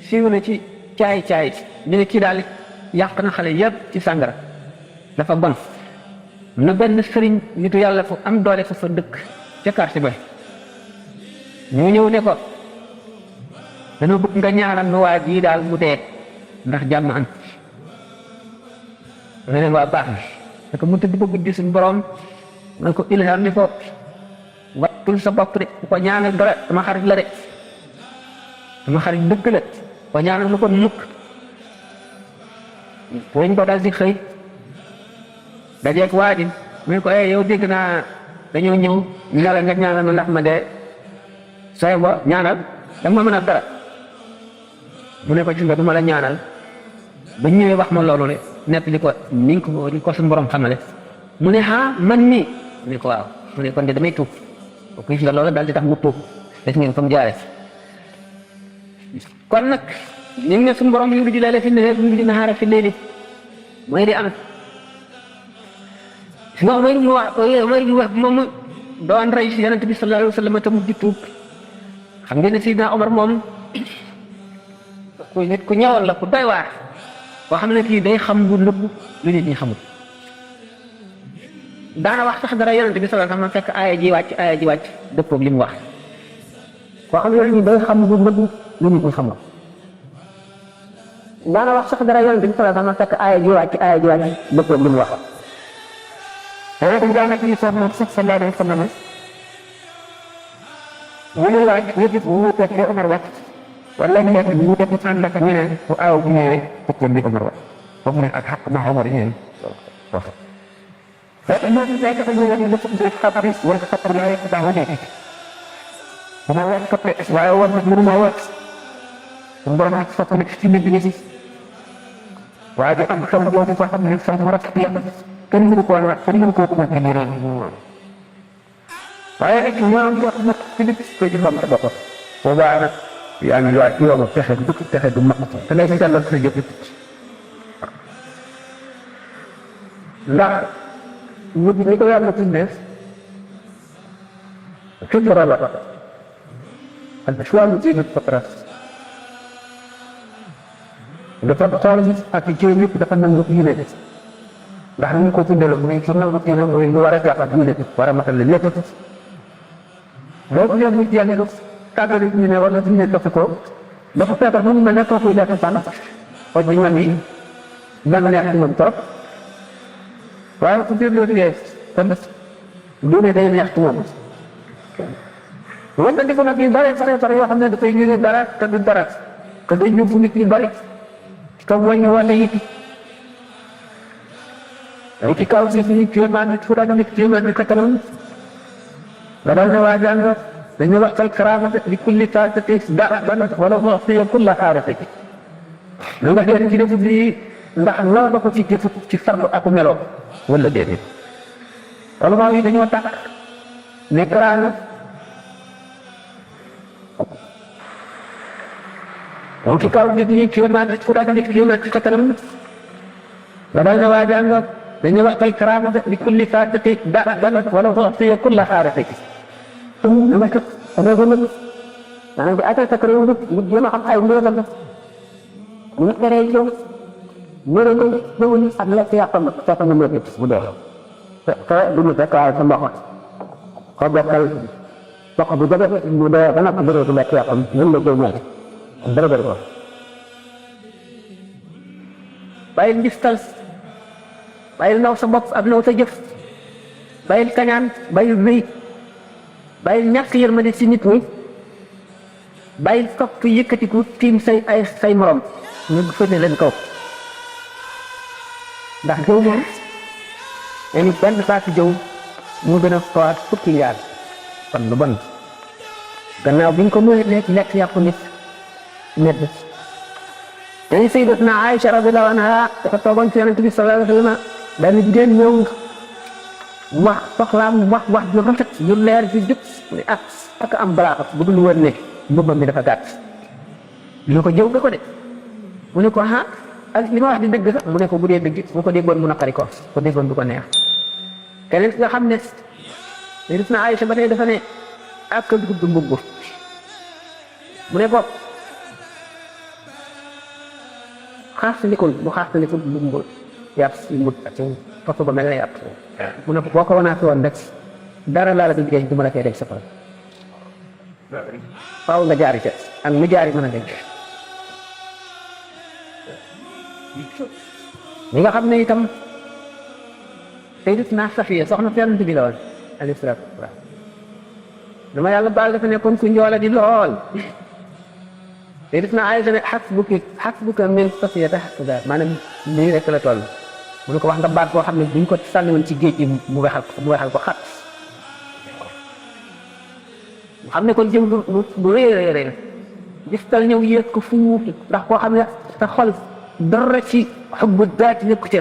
siiw na ci caay ñu ne kii daal yàq na xale yëpp ci sàngara dafa bon na benn sëriñ nitu yàlla fu am doole fa dëkk ca quartier ba ñu ñëw ne ko dañoo bëgg nga ñaanal nu waa jii daal mu dee ndax jàmm am ne leen waa baax na mu tëdd ba guddi suñu borom man ko ilham ni ko wattul sa bopp de bu ko ñaanal dara sama xarit la de sama xarit dëgg la ko ñaanal lu ko mukk poñ ko daal di xëy dajeeg waa ji mu ko yow dégg naa dañoo ñëw ñu ne la nga ñaanal ma ndax ma dee sooy bo ñaanal da ma mën a dara mu ne ko gis nga du ma la ñaanal ba ñëwee wax ma loolu de nekk li ko ni ko suñu borom xamale mu ne man mii mu ne ko waaw mu ne kon de damay tuub ko gis nga loolu daal di tax mu tuub des ngeen fa mu jaare kon nag ñu ngi ne suñu borom yu di leele fi ne yu di naxaara fi leeli mooy di am si nga Umayr ibn Wahb moom doon rey si yonent bi sallallahu alayhi wa sallam te mu di tuub xam ngeen ne Sidna Omar moom ku nit ku ñëwoon la ku doy waar koo xam ne kii day xam lu nëbb lu nit ñi xamul daana wax sax dara yonent bi sallallahu alayhi wa sallam fekk aaya ji wàcc dëppoog li mu wax koo xam ne day xam lu nëbb lu nit ñi xamul daana wax sax dara yonent bi sallallahu alayhi wa sallam fekk aaya ji wàcc dëppoog li mu wax daanaka ñu soog moom sax sallallahu alayhi wa sallam ñu ne laaj yëpp ñu fekk li Omar wax wala ñu nekk ñu def ànd ak ñeneen bu aaw bu ñëwee fekkoon li Omar wax foofu ne ak xaq ma Omar yi ngeen wax fekk ko ñu wax lépp ci xabar wala xabar la rek daa wone ma wax ko waaye war na mënu ma wax su borom ak fa nekk ci nit ñi waaye di am xam boobu fa xam ne sax mu rafet yàlla kenn mënu ko wax kenn mënu ko ko wax ni rek waaye rek ñoom wax na ci nit ko ci xam bopp boobaa nag yaa ngi waat yow fexe du fexe du mag te lay sellal sa jëf ndax nit ñi ko yàlla tuddee fitra la al islam ci nit fitra dafa xool ak ci yëpp dafa nangu diine ndax ñu ko tuddee la muy su nangu diine mooy lu war a jàpp diine war a matal lépp boo ñëw nit yàlla tàggali ñu ne war na diine topp ko dafa feebar mu mel ne kooku lekk sànn xooj bi man yi dana neex ci moom trop waaye ku déglu liggéey kon diine day neex ci moom wante di ko nag yu bare yoo xam ne dafay ñu dara te du dara te day yóbbu nit yu bari te wàññi wala yiti ci kaw si fii kéemaan nit fu daga nit kéemaan ni katanam la dal ne waa jàng dañu waxtal karaamate li kulli taatati da'ban wala u'tiya kulla xaarati lu nga dee ci def lii ndax loo ba ko ci jëf ci fardu ak melo wala déedéet wala maa yi dañoo tax ne karaama ci kaw nit ñi kéemaan nit fu daga nit kéemaan ci katanam la dal ne waa jàng dañu waxtal karaamate li kulli taatati da'ban wala u'tiya kulla xaarati dama ko maanaam bi atal sa kër yow mu jéem a xam ay mbir la mu teree yow mëna ko ñëwul ak lekk yàqam fekk nga mën mu dee te du mu fekk waaye sa mbokk ko bokkal mbokk bu jabe mu dee ba nag bëree du lekk yàqam ñun la koy ñëw dara bëri ko bàyyil ngistal bàyyil naw sa bopp ak naw sa jëf bàyyil kañaan bàyyil wéy bàyyil ñàkk yërmande ci nit ñi bàyyil topp yëkkatiku tiim say morom ñu fëne leen kaw ndax jëw moom dañu benn saako jëw mu gën a fawaat fukki yaar kon lu bon gannaaw bi ñu ko mënee lekk yàqu nit dañu sayyidatuna Aïcha radiyallahu anha dafa toogoon ci Yonent bi sallallahu alayhi wa sallam benn jigéen ñëw wax soxlaam wax ju rafet ju leer ju jub ak am balaaxa bu dul woon ne mbubbam mi dafa gàtt ñu ko jëw nga ko de mu ne ko ak li ma wax di dëgg sax mu ne ko bu dee dëgg bu ko déggoon mu naqari ko déggoon du ko neex keneen ki nga xam ne gis na Aïcha ba tey dafa ne ak gudd mbubb mu ne ko xaartalikul bu xaartalikul mbubb yàpp si mbut ak topp ba mel ne yàpp mu ne ko boo ko wanaat woon rek dara laa la du jigéen du ma la koy def safara faaw nga jaari ca ak mu jaari mën a dégg ñi nga xam ne itam Sayyidatuna Safiya soxna Yonent bi la woon alayhi salaatu wa salaam dama yàlla baal dafa nekkoon ku njoola di lool Sayyidatuna Aïcha ne hasbuka min Safiyata hakaza maanaam nii rek la toll mu ne ko wax nga baat boo xam ne buñ ko sànni woon ci géej gi mu wexal ko xat mu xam ne kon jëm bu rëy gistal ñëw yéeg ko fuuf ndax koo xam ne sa xol dara ci xubbu daati nekku ci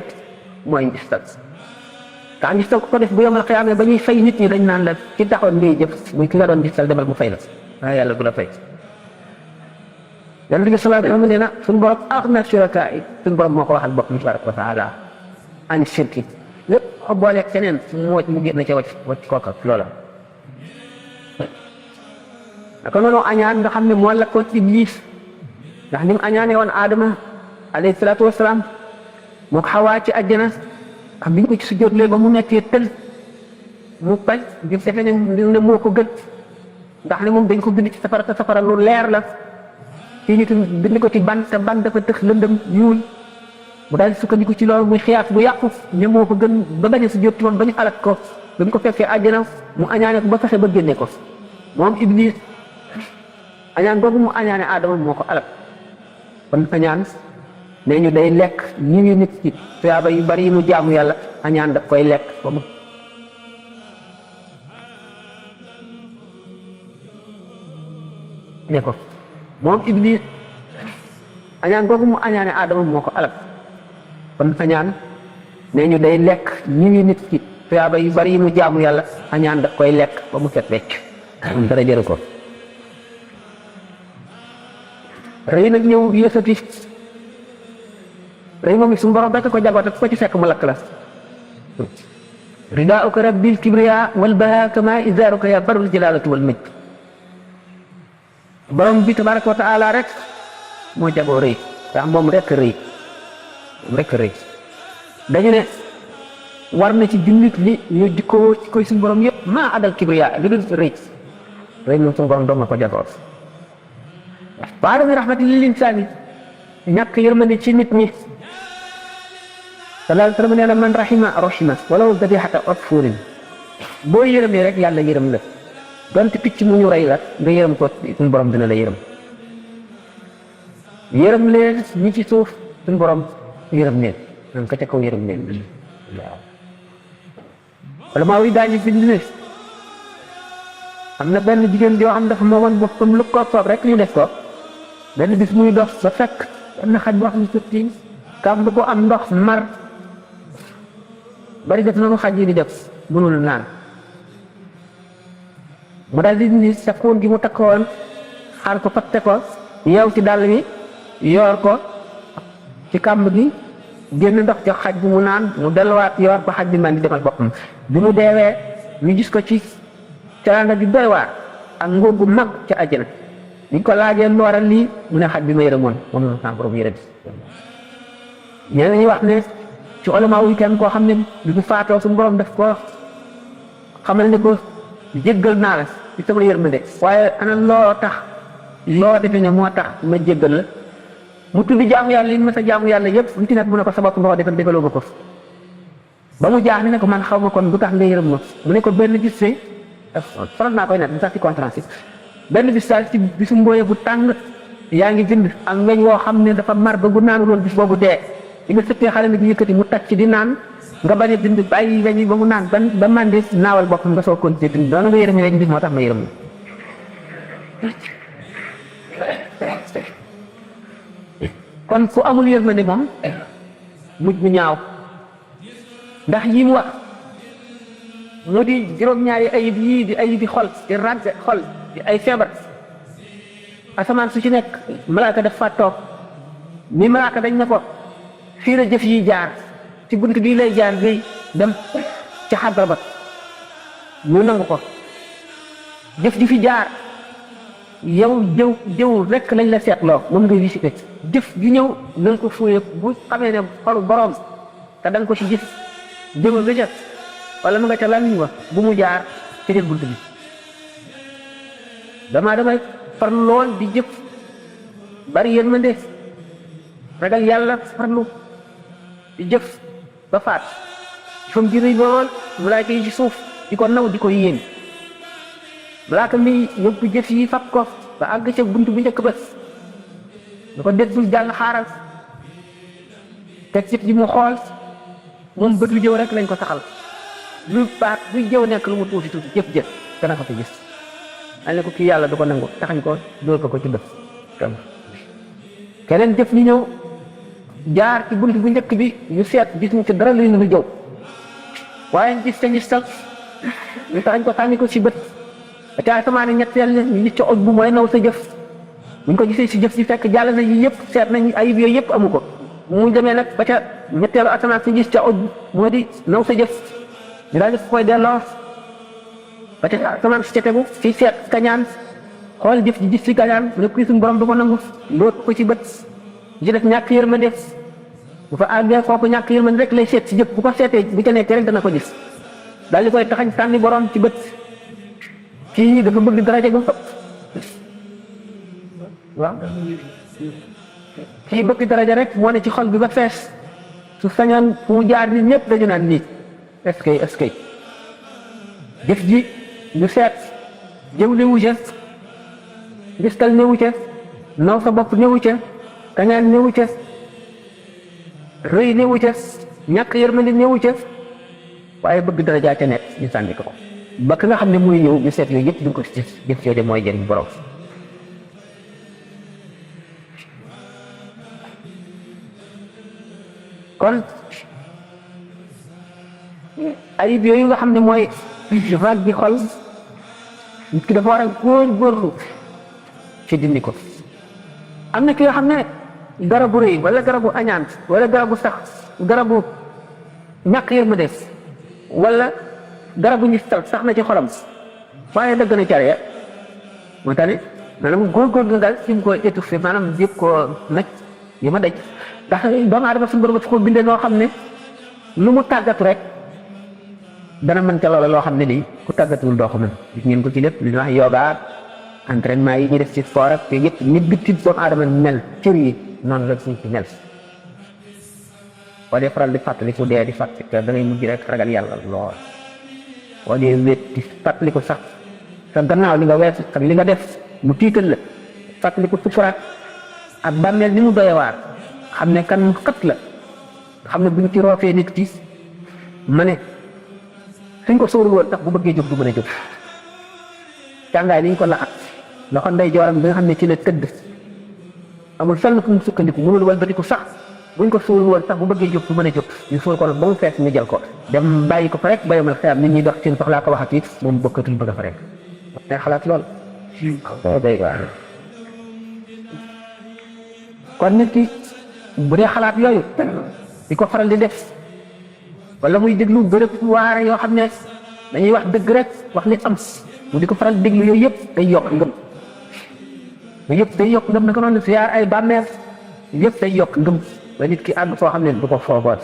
mooy gistal tax gistal ko def bu yomal xiyaama ba ñuy fay nit ñi dañ naan la ci taxoon ngay jëf muy ki nga doon gistal demal mu fay la waaye yàlla du la fay Yonent bi sallallahu alayhi wa sallam nee na suñu borom axna shurakaa yi suñu borom moo ko waxal boppam tabaraka wa taala an shirki lépp xo booleeg keneen mu génn ca wacc kooka loola naka noonu añaan nga xam ne moo lakkoon Iblis ndax ni mu añaane woon Adama alayhi salaatu wasalaam moo ko Xawaa ci àjjana xam biñ ko ci sujjóotlee ba mu nekkee tël mu bañ bi defe ne moo ko gën ndax ne moom dañ ko bind ci safara te safara lu leer la fii ñu bind ko ci ban te ban dafa tëx lëndëm ñuul mu daal di sukkandiku ci loolu muy xiyaas bu yàqu ne moo ko gën ba bañ a sujjóot woon ba ñu alak ko ba mu ko fekkee àjjana mu añaane ko ba fexe ba génne ko moom Iblis añaan boobu mu añaane Adama moo ko alak kon añaan nee ñu day lekk ñi ngi nit ci tuyaaba yu bari yi mu jaamu yàlla añaan daf koy lekk ba mu ne ko moom Iblis añaan boobu mu añaane Adama moo ko alak kon añaan nee ñu day lekk ñi ngi nit ci tuyaaba yu bari yi mu jaamu yàlla añaan daf koy lekk ba mu set wecc dara jëru ko rëy nag ñëw yësati rëy moom it suñu borom rekk ko jagoo te ko ci fekk mu lakk la ridaauka rabbil kibriya wal baha kama izaaruka ya barul jalaalati wal majd borom bi tabaraka wa taala rek moo jagoo rëy ndax moom rek rëy dañu ne war na ci jullit li ñu jikkoo ci koy suñu borom yëpp maa adal kibriya li dul rëy moom suñu borom doom na ko jagoo baadami rahmati lil insaani ñàkk yërmande ci nit ñi sallallahu alayhi wa sallam nee na man rahima walaw dabihata usfurin boo yërëmee rek yàlla yërëm la donte picc mu ñu rey la nga yërëm ko suñu borom dina la yërëm leen ñi ci suuf suñu borom yërëm leen nan ka ca kaw yërëm leen waaw wala maa wi daañu bind ne am na benn jigéen yoo xam dafa moomoon boppam lu ko soob rek ñu def ko benn bis muy dox ba fekk benn xaj boo xam ne surtout kàmb ko am ndox mar bari def noonu xaj yi di def mënul naan mu daal di ni sa koon gi mu takkoon xaar ko fatte ko yeew ci dàll bi yoor ko ci kàmb gi génn ndox ci xaj bi mu naan mu delluwaat yoor ko xaj bi man di demal boppam bi mu deewee ñu gis ko ci teraanga bi doy waar ak nguur gu mag ca àjjana ñu ko laajee lu waral lii mu ne xaj bi ma yërëmoon moom la sama borom yërëm ñeneen ñi wax ne ci ulama wu kenn koo xam ne bi mu faatoo suñu borom def ko xamal ne ko jéggal naa la ci sama yërmande waaye ana loo tax loo defe ne moo tax ma jéggal la mu tudd jaamu yàlla li ma sa jaamu yàlla yëpp lu ci nekk mu ne ko sa bopp nga ko defal defaloo ma ko ba mu jaax ne ko man xaw ma kon du tax nga yërëm ma mu ne ko benn gis see faral naa koy net sax ci conférence benn bis daal ci bisu mbooye bu tàng yaa ngi bind am weñ woo xam ne dafa mar ba bu naanu loon bis boobu dee di nga sëppee xale bi di yëkkati mu tàcc di naan nga bañ a bind bàyyi weñ yi ba mu naan ba mandi naawal boppam nga soo continuer bind doona nga yërëm weñ bis moo tax ma yërëm kon ku amul yërmande moom mujj bu ñaaw ndax yi mu wax mu di juróom-ñaari ayib yii di ayibi xol di ràgg xol di ay feebar asamaan su ci nekk malaaka daf fa toog ni malaaka dañ ne ko fii la jëf yi jaar ci bunt bii lay jaar bi dem ci xadra ba ñu nangu ko jëf ji fi jaar yow jëw rekk lañ la seetloo moom nga visité jëf ju ñëw na nga ko fuye bu xamee ne xolu borom te da nga ko ci gis jëma nga ca wala mu nga ca lamiñ wa bu mu jaar ci jël bunt bi damay farlu lool di jëf bari yërmande ragal yàlla farlu di jëf ba faat fam ji rëy lool malaaka yi ci suuf di ko naw di ko yéen malaaka mi yóbbu jëf yi fab ko ba àgg ca bunt bu njëkk ba da ko dégg jàng xaaral teg jëf ji mu xool moom bët lu jëw rek lañ ko taxal lu baat buy jëw nekk lu mu tuuti jëf dana ko fi gis dañ ne ko kii yàlla du ko nangu taxañ ko dóor ko ci bët keneen jëf ñu ñëw jaar ci bunt bu njëkk bi ñu seet gis ñu ci dara luy nu jëw waaye gis te gis tal ñu taxañ ko sànni ko ci bët ba ca asamaan ñetteel ñu gis ca oj bu mooy naw sa jëf buñ ko gisee si jëf si fekk jàll na yi yëpp seet nañ ayib yooyu yëpp amu ko mu demee nag ba ca ñetteelu asamaan si gis ca oj moo di naw sa jëf ñu daal di koy delloo ba ca asamaan si ca tegu si seet kañaan xool jëf ji gis si kañaan ne kii suñu borom du ko nangu loot ko ci bët ji def ñàkk yërmande bu fa àggee kooku ñàkk yërmande rek lay seet si jëf bu ko seetee bu ca nekkee rek dana ko gis daal di koy taxañ sànni borom ci bët kii dafa bëgg daraja gu waaw kii bëgg daraja rek moo ne ci xol bi ba fees su sañoon fu mu jaar ni ñëpp dañu naan nii est-ce que jëf ji ñu seet jëw newu ca gistal newu ca naw sa bopp newu ca kañaan newu ca rëy newu ca ñàkk yërmande newu ca waaye bëgg daraja ca nekk ñu sànni ko ba ka nga xam ne muy ñëw ñu seet yooyu yëpp duñ ko ci jëf yooyu de mooy jëriñ borom kon ayib yooyu nga xam ne mooy vague bi xol nit ki dafa war a góorgóorlu ci dindi ko am na ki nga xam ne garabu rëy wala garabu añaan wala garabu sax garabu ñàkk yërmande wala garabu ñu sax na ci xolam waaye dëgg na care moo tax ne maanaam góorgóorlu daal ci mu ko étouffé maanaam yëpp koo naj yi ma daj ndax doomu aadama suñu borom dafa ko bindee noo xam ne lu mu tàggatu rek dana mën ca loola loo xam ne nii ku tàggatuwul doo ko mën gis ngeen ko ci lépp li ñuy wax yoga entraînement yi ñuy def ci sport ak te yëpp nit bi ci doomu aadama mel cër yi noonu la suñ ci mel boo dee faral di fàttaliku dee di fàttaliku da ngay mujj rek ragal yàlla lool boo dee wét di fàttaliku sax sa gannaaw li nga wees ak li nga def mu tiital la fàttaliku sukuraat ak bàmmeel ni mu doy waar xam ne kan mu xët la xam ne buñ ci roofee nit ki ma ne suñ ko sóorul woon tax bu bëggee jóg du mën a jóg càngaay ni ñu ko laxat loxo ndey jooram bi nga xam ne ci la tëdd amul fenn fu mu sukkandiku mënul walbatiku sax buñ ko sóorul woon sax bu bëggee jóg du mën a jóg ñu sóor ko nag ba mu fees ñu jël ko dem bàyyi ko fa rek bayomal xeyam nit ñi dox seen soxlaa ko waxati moom bokkatul bëgg a fa rek day xalaat lool day waar kon nit ki bu dee xalaat yooyu di ko faral di def wala muy déglu bërëb waare yoo xam ne dañuy wax dëgg rek wax li am mu di ko faral di déglu yooyu yëpp day yokk ngëm yooyu yëpp day yokk ngëm naka noonu siyaar ay bàmmeel yëpp day yokk ngëm ba nit ki àgg foo xam ne du ko foogoon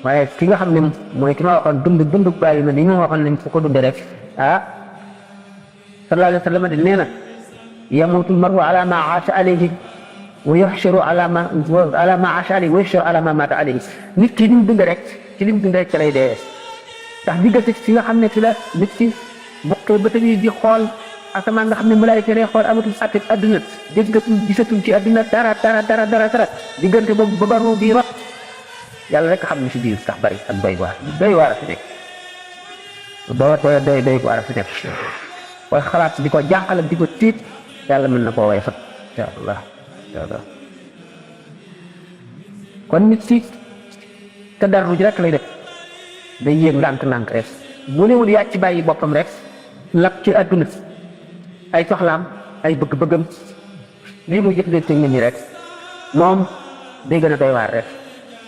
waaye ki nga xam ne mooy ki ma waxoon dund bàyyi ma ni ma waxoon nañ fu ko dunde rek sallallahu alayhi wa sallam de nee na yamutul maru ala ma aasha alayhi wa yuhsharu ala ma aasha alayhi wa yuhsharu ala ma mata alayhi nit ki li mu dund rek ci li mu dund rek ci lay dee ndax diggante fi nga xam ne fi la nit ki bokkee ba tamit di xool asamaan nga xam ne malaayika lay xool amatul àtte adduna déggatul gisatul ci adduna dara diggante boobu ba baru di rot yàlla rek xam ne si biir sax bari ak doy waar a fi nekk doy waar a fi nekk booy xalaat di ko jànqal di ko tiit yàlla mën na koo way fat incha allah kon nit ci tadarruj rek lay def day yéeg ndànk-ndànk rek bu newul yaa ci bàyyi boppam rek lap ci àdduna ay soxlaam ay bëgg-bëggam lii muy jëflante nit ñi rek moom day gën a doy waar rek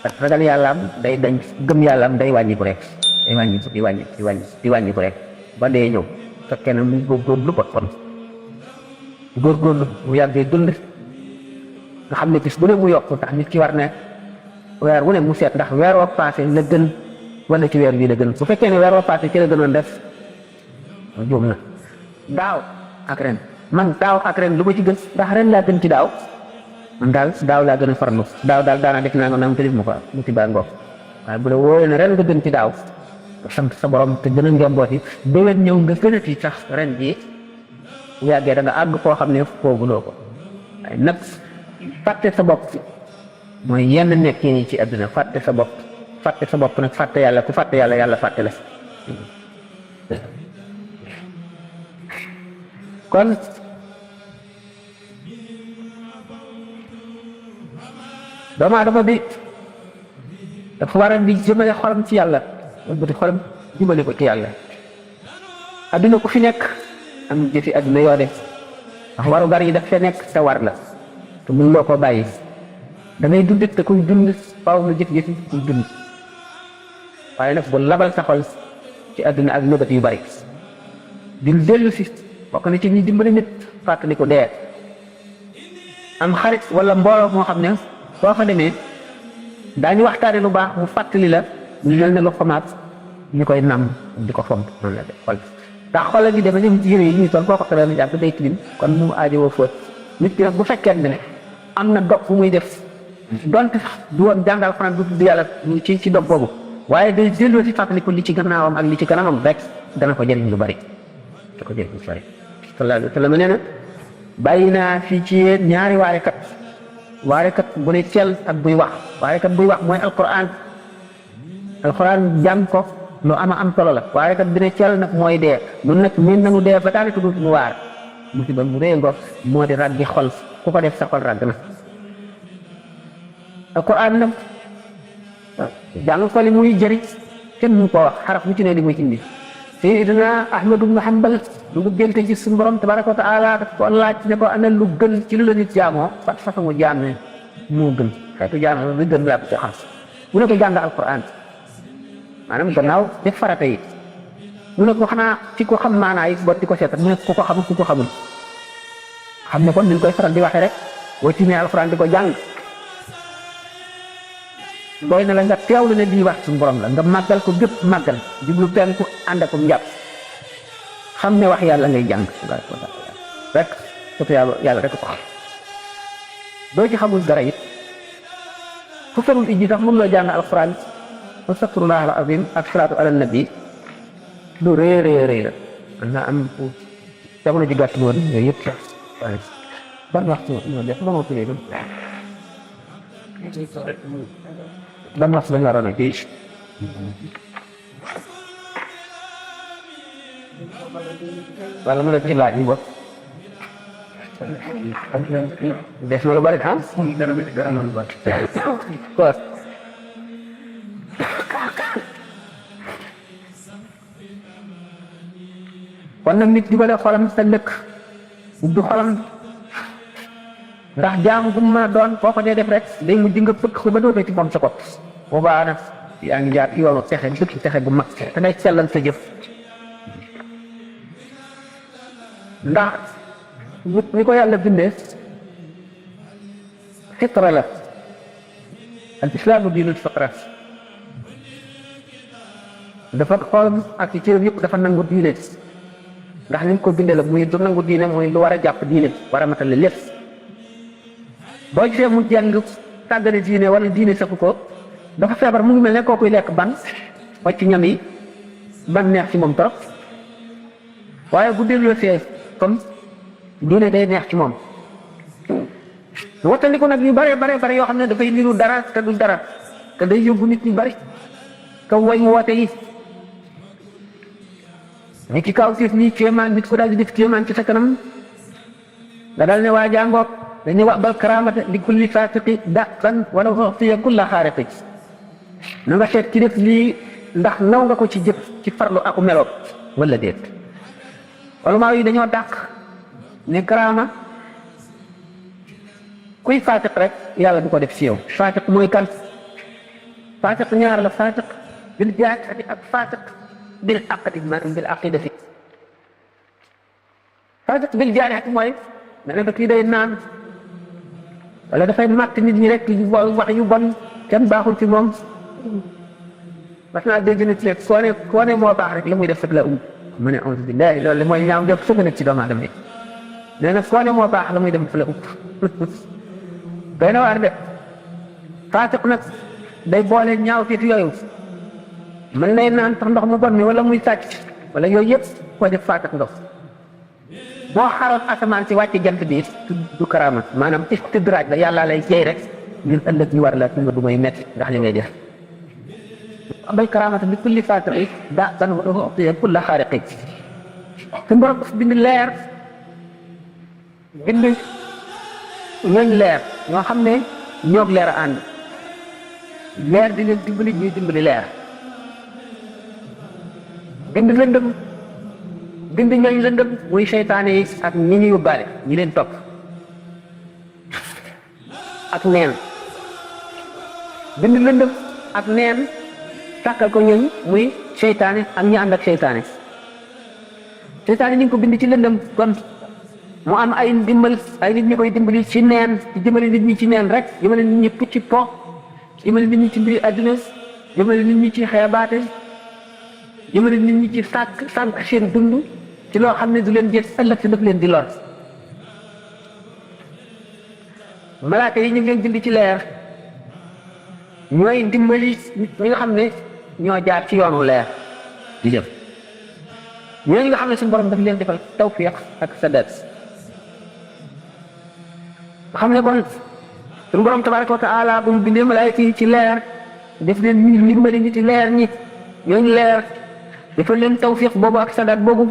parce que ragal yàllaam day dañ gëm yàllaam day wàññi ko rek day wàññi ko rek ba dee ñëw fekkee ne mu góorgóorlu ba kon góorgóorlu mu yàggee dund nga xam ne bis bu ne mu yokk tax nit ki war ne weer wu ne mu seet ndax weer woo passé la gën wala ci weer bii la gën bu fekkee ne weer woo passé ci la gënoon def juum na daaw ak ren man daaw ak ren lu ma ci gën ndax ren laa gën ci daaw man daal daaw laa gën a farlu daaw daal daanaa def naa nga nam te def ma ko mu ci baa ngoog waaye bu la wóoree ne ren nga gën ci daaw sant sa borom te gën a njombooti déwén ñëw nga gën a ci sax ren jii bu yàggee da nga àgg koo xam ne fooguloo ko waaye nag fàtte sa bopp mooy yenn nekk yi ci àdduna fàtte sa bopp nag fàtte yàlla ku fàtte yàlla yàlla fàtte la kon doomu aadama bi dafa war a di jëmale xolam ci yàlla di xolam jëmale ko ci yàlla adduna ku fi nekk am jëfi adduna yoo def ndax waru gar yi daf fee nekk te war la te mun loo ko bàyyi da ngay dund te kuy dund faaw nga jëf-jëfi kuy dund waaye nag bu labal sa xol ci adduna ak nëbët yu bari di dellu si bokk na ci ñi dimbali nit fàttali ko dee am xarit wala mbooloo moo xam ne soo fa demee daañu waxtaane lu baax mu fàttali la ñu mel ne lu xomaat ñu koy nam di ko fomp noonu la def xol ndax xol gi dafa ñëw ci yére yi ñuy sol boo ko xamee ne jàpp day tilim kon mu aajowoo fóot nit ki nag bu fekkee ne am na dog bu muy def donte sax du woon jàngal fanaan du tudd yàlla ci dog boobu waaye day delloo si fàttali ko li ci gannaawam ak li ci kanamam rek dana ko jëriñ lu bari da ko jëriñ lu bari sallallahu alayhi wa sallam nee na bàyyi naa fii ci yéen ñaari waarekat bu ne teel ak buy wax waarekat buy wax mooy alquran jàng ko lu am solo la waarekat bi ne teel nag mooy dee nun nag min nanu dee ba daanaka du nu waar musiba mu rëy ngo moo di raggi xol ku ko def sa xol ragg na alquran nag jàng ko li muy jëriñ kenn mu ko wax xaraf mu ci ne li muy indi Sayyidina Ahmad ibn Hanbal lu mu génte ci suñu borom tabaraka wa taala daf ko laaj ne ko ana lu gën ci lu la nit jaamoo fat façon jaam ne moo gën xeetu jaam lu gën laa ko ci xam mu ne ko jàng alquran maanaam gannaaw def farata yi mu ne ko xanaa ci ko xam maanaa yi bot di ko seetal mu ne ku ko xamul ku ko xamul xam ne kon ni ñu koy faral di waxee rek boo tiimee alquran di ko jàng doy na la nga teewlu ne lii wax suñu borom la nga màggal ko gépp màggal jublu penku ànd ak njàpp xam ne wax yàlla ngay jàng rek surtout yàlla rek ko xam doo ci xamul dara it fu ferul ijji sax mën loo jàng alquran astaghfirullah al azim ak salaatu ala nabi lu rëy la man naa am jamono ji gàtt woon yooyu yëpp sax waaye ban waxtu ñoo def ba ma tuddee ban waxtu lañu waroon a kii wala mu la ci laaj yi bopp def na lu bari ah quoi kon nag nit jubale xolam sa lëkk ubbi xolam ndax jaamu bu mu mën a doon boo ko dee def rek day mujj nga fëkk ko ba dootoo ci moom sa bopp boobaa nag yaa ngi jaar yoonu texe dëkk texe bu mag te ngay sellal sa jëf ndax nit ñi ko yàlla bindee fitra la al islaamu diinul fitra dafa xolam ak ci cëram yëpp dafa nangu diine ndax ni mu ko bindee la muy du nangu diine mooy lu war a jàpp diine war a matale lépp boo gisee mu jàng tàggane diine wala diine safu ko dafa feebar mu ngi mel ne kookuy lekk ban wàcc ñam yi ban neex ci moom trop waaye bu delloo see comme diine day neex ci moom wattandiku nag yu bare yoo xam ne dafay niru dara te du dara te day yóbbu nit ñu bari kaw way mu woote yi ni ki kaw siif nii kéemaan nit ko daal di def kéemaan ci sa kanam nga dal ne waa jàngoog dañuy wax bal karaamata li kulli faasiqi daqan wala u'tiya kulla xaariqi na nga seet ci def lii ndax naw nga ko ci jëf ci farlu aku meloog wala déet ulamaa yi dañoo dàq ne karaama kuy faasiq rek yàlla du ko def ci yow faasiq mooy kan faasiq ñaar la faasiq bil jaahati ak faasiq bil aqdi maanaam bil aqidati faasiq bil jaahati mooy dana ba kii day naan wala dafay màtt nit ñi rek wax yu bon kenn baaxul ci moom parce que naa dégg nit léegi koo ne moo baax rek la muy def fekk la mu ne auzu billahi loolu mooy ñaaw def sëgg nag ci doomu aadama yi nee na koo ne moo baax la muy def fekk la doy na waar de faasiq nag day boole ñaaw fiit yooyu mën nay naan sax ndox mu bon mi wala muy sàcc wala yooyu yëpp koo def faasiq ndox boo xaroon asamaan si wàcc jant bi du karaama maanaam istidraaj la yàlla lay jey rek ngir ëllëg ñu war la fi nga du may metti ndax li ngay def bay karaamata bi kulli faatiqi daa ban wa u'tiya kulla xaariqi suñu borom daf bind leer bind ñooñ leer ñoo xam ne ñoog leer a ànd leer di leen dimbali ñuy dimbali leer bind lëndëm bind ñooñ lëndëm muy seytaane yi ak ñi ñu yóbbaale ñi leen topp ak neen bind lëndëm ak neen sàkkal ko ñooñ muy seytaane ak ñi ànd ak seytaane seytaane ñu ngi ko bind ci lëndëm kon mu am ay ndimbal ay nit ñi koy dimbali ci neen ci jëmale nit ñi ci neen rek jëmale nit ñi pucci po jëmale nit ñi ci mbiri àdduna jëmale nit ñi ci xeebaate jëmale nit ñi ci sànq seen dund ci loo xam ne du leen jël ëllëg si daf leen di lor malaaka yi ñu ngi leen bind ci leer ñooy dimbali ñi nga xam ne ñoo jaar ci yoonu leer di jëm ñooñu nga xam ne suñu borom daf leen defal tawfiq ak sadaat nga xam ne kon suñu borom tabaraka wa taala bu mu bindee malaayka yi ci leer def leen ñu dimbali nit ci leer ñi ñooñu leer defal leen tawfiq boobu ak sadaat boobu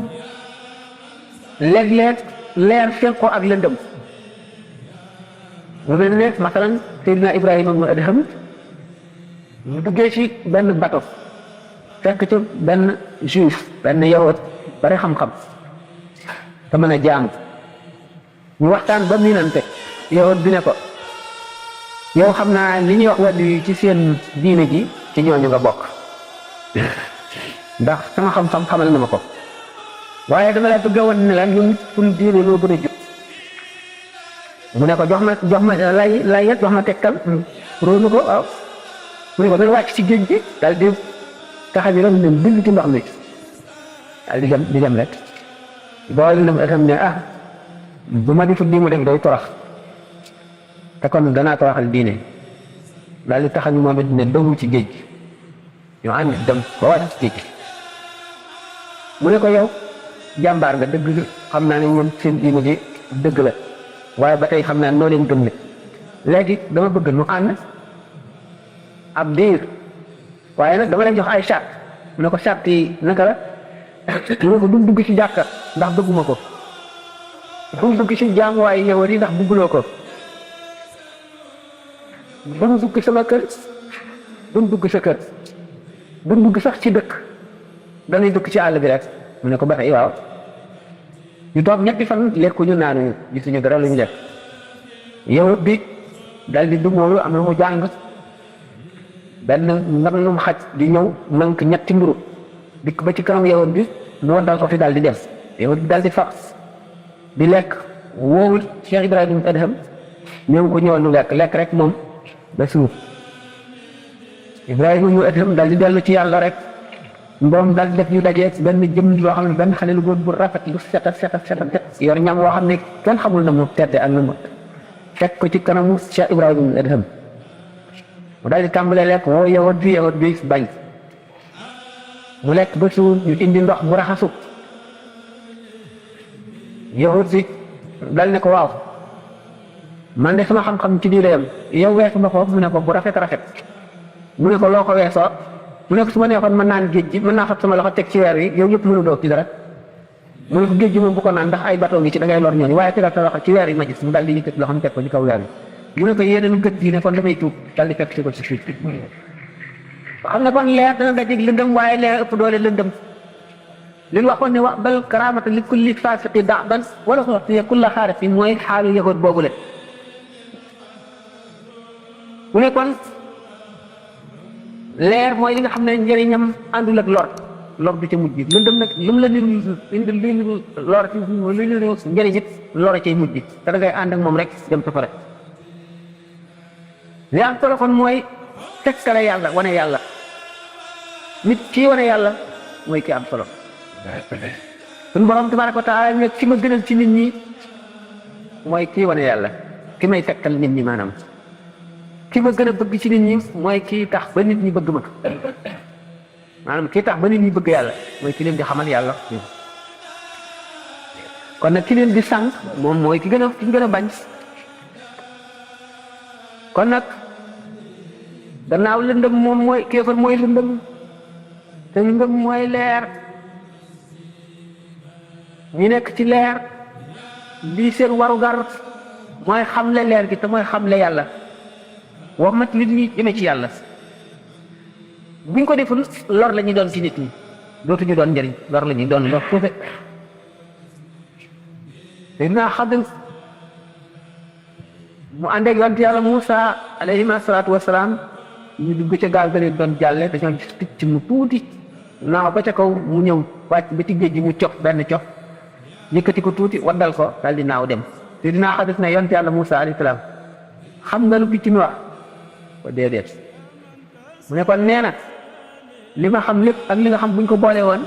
léeg-léeg leer fekk ko ak lëndëm mu mel ne masalan Seydina Ibrahima ibnu Adham ñu duggee ci benn bato fekk ci benn juif benn yahud bari xam-xam te mën a jaamu ñu waxtaan ba miinante yahud bi ne ko yow xam naa li ñuy wax wàllu yi ci seen diine ji ci ñooñu nga bokk ndax sama xam-xam xamal na ma ko waaye dama la bëgg a wan ne la ñun suñu diine loo gën a jóg mu ne ko jox ma lay jox ma tegtal róonu ko waaw mu ne ko dana wàcc ci géej gi daal di taxa bi rek ne bind ci ndox mi daal di dem rek boole dem itam ne bu ma di lii mu def day torox te kon danaa toroxal diine daal di taxa ñu moom it ne doomu ci géej gi ñu ànd dem ba wàcc ci géej gi mu ne ko yow jàmbaar nga dëgg xam naa ne ñoom seen diine ji dëgg la waaye ba tey xam naa noo leen gëm ne léegi dama bëgg nu ànd ab diir waaye nag dama leen jox ay charte mu ne ko charte yi naka la mu ne ko du dugg ci jàkka ndax bëgguma ko du dugg ci jaamuwaay yow yi ndax bëgguloo ko du dugg sama kër du dugg sa kër du dugg sax ci dëkk dañuy dugg ci àll bi rek mu ne ko ba tey waaw ñu toog ñetti fan lekkuñu naanuñu gisuñu dara lu ñu lekk yow bi dal di dugg moom am na mu jàng benn nganum xaj di ñëw nank ñetti mburu dikk ba ci kanam yow bi noo dal ko fi daal di dem yow bi daal di fax di lekk woowul Cheikh Ibrahima Adham ñoom ko ñëwal nu lekk rek moom ba suuf Ibrahima ñu Adham daal di dellu ci yàlla rek mboom daal di def ñu dajee benn jëm loo xam ne benn xale lu góor bu rafet lu set yor ñam woo xam ne kenn xamul na mu tedde ak na mu fekk ko ci kanamu Cheikh Ibrahima Adham mu daal di tàmbalee lekk woo yowat bi bañ mu lekk ba suur ñu indi ndox mu raxasu yowat bi dal ne ko waaw man de sama xam-xam ci diine yam yow weesu ma ko mu ne ko bu rafet mu ne ko loo ko weesoo mu ne ko su ma neexoon mën naan géej gi mën naa fab sama loxo teg ci weer wi yow yëpp mënu doog ci dara mu ne ko géej gi moom bu ko naan ndax ay bateau ngi ci da ngay lor ñooñu waaye tegal sa loxo ci weer yi ma gis mu daal di yëkkati loxoom teg ko ci kaw weer yi mu ne ko yéeneen gët diine kon damay tuub daal di fekk si ko ci suuf xam ne kon leer dana dajeeg lëndëm waaye leer ëpp doole lëndëm li ñu waxoon ne wax bal karaamata li kulli faasiqi da'ban wala ko wax kulla xaarifin mooy xaalu yëgoot boobu la mu ne kon leer mooy li nga xam ne njëriñam àndul ak lor du ca mujj lëndëm nag lu mu la niru indi li lor ci li niru njëriñ it lor cay mujj te da ngay ànd ak moom rek dem safara li am solo kon mooy tekkale yàlla wane yàlla nit kii wane yàlla mooy ki am solo suñu borom tabaraka wa taala ne ki ma gënal ci nit ñi mooy kii wane yàlla ki may tekkal nit ñi maanaam ki ma gën a bëgg ci nit ñi mooy kii tax ba nit ñi bëgg ma maanaam kii tax ba nit ñi bëgg yàlla mooy ki leen di xamal yàlla kon nag ki leen di sànq moom mooy ki gën a bañ kon nag gannaaw lëndëm moom mooy kéefar mooy lëndëm te lëndëm mooy leer ñi nekk ci leer lii seen warugar mooy xamle leer gi te mooy xamle yàlla wax mat nit ñi jëme ci yàlla buñ ko deful lor la ñuy doon ci nit ñi dootuñu doon njëriñ lor la ñuy doon lor suufe te dinaa xaddal mu ànd ak yonent yàlla Muusa alayhi salaatu wasalaam ñu dugg ca gaal ga leen doon jàlle dañoo gis picc mu tuuti naaw ba ca kaw mu ñëw wàcc ba ci géej gi mu cof benn cof yëkkati ko tuuti waddal ko daal di naaw dem te dinaa xaddal ne yonent yàlla Muusa alayhi salaam xam nga lu picc mi wax ko déedéet mu ne kon nee na li ma xam lépp ak li nga xam buñ ko boole woon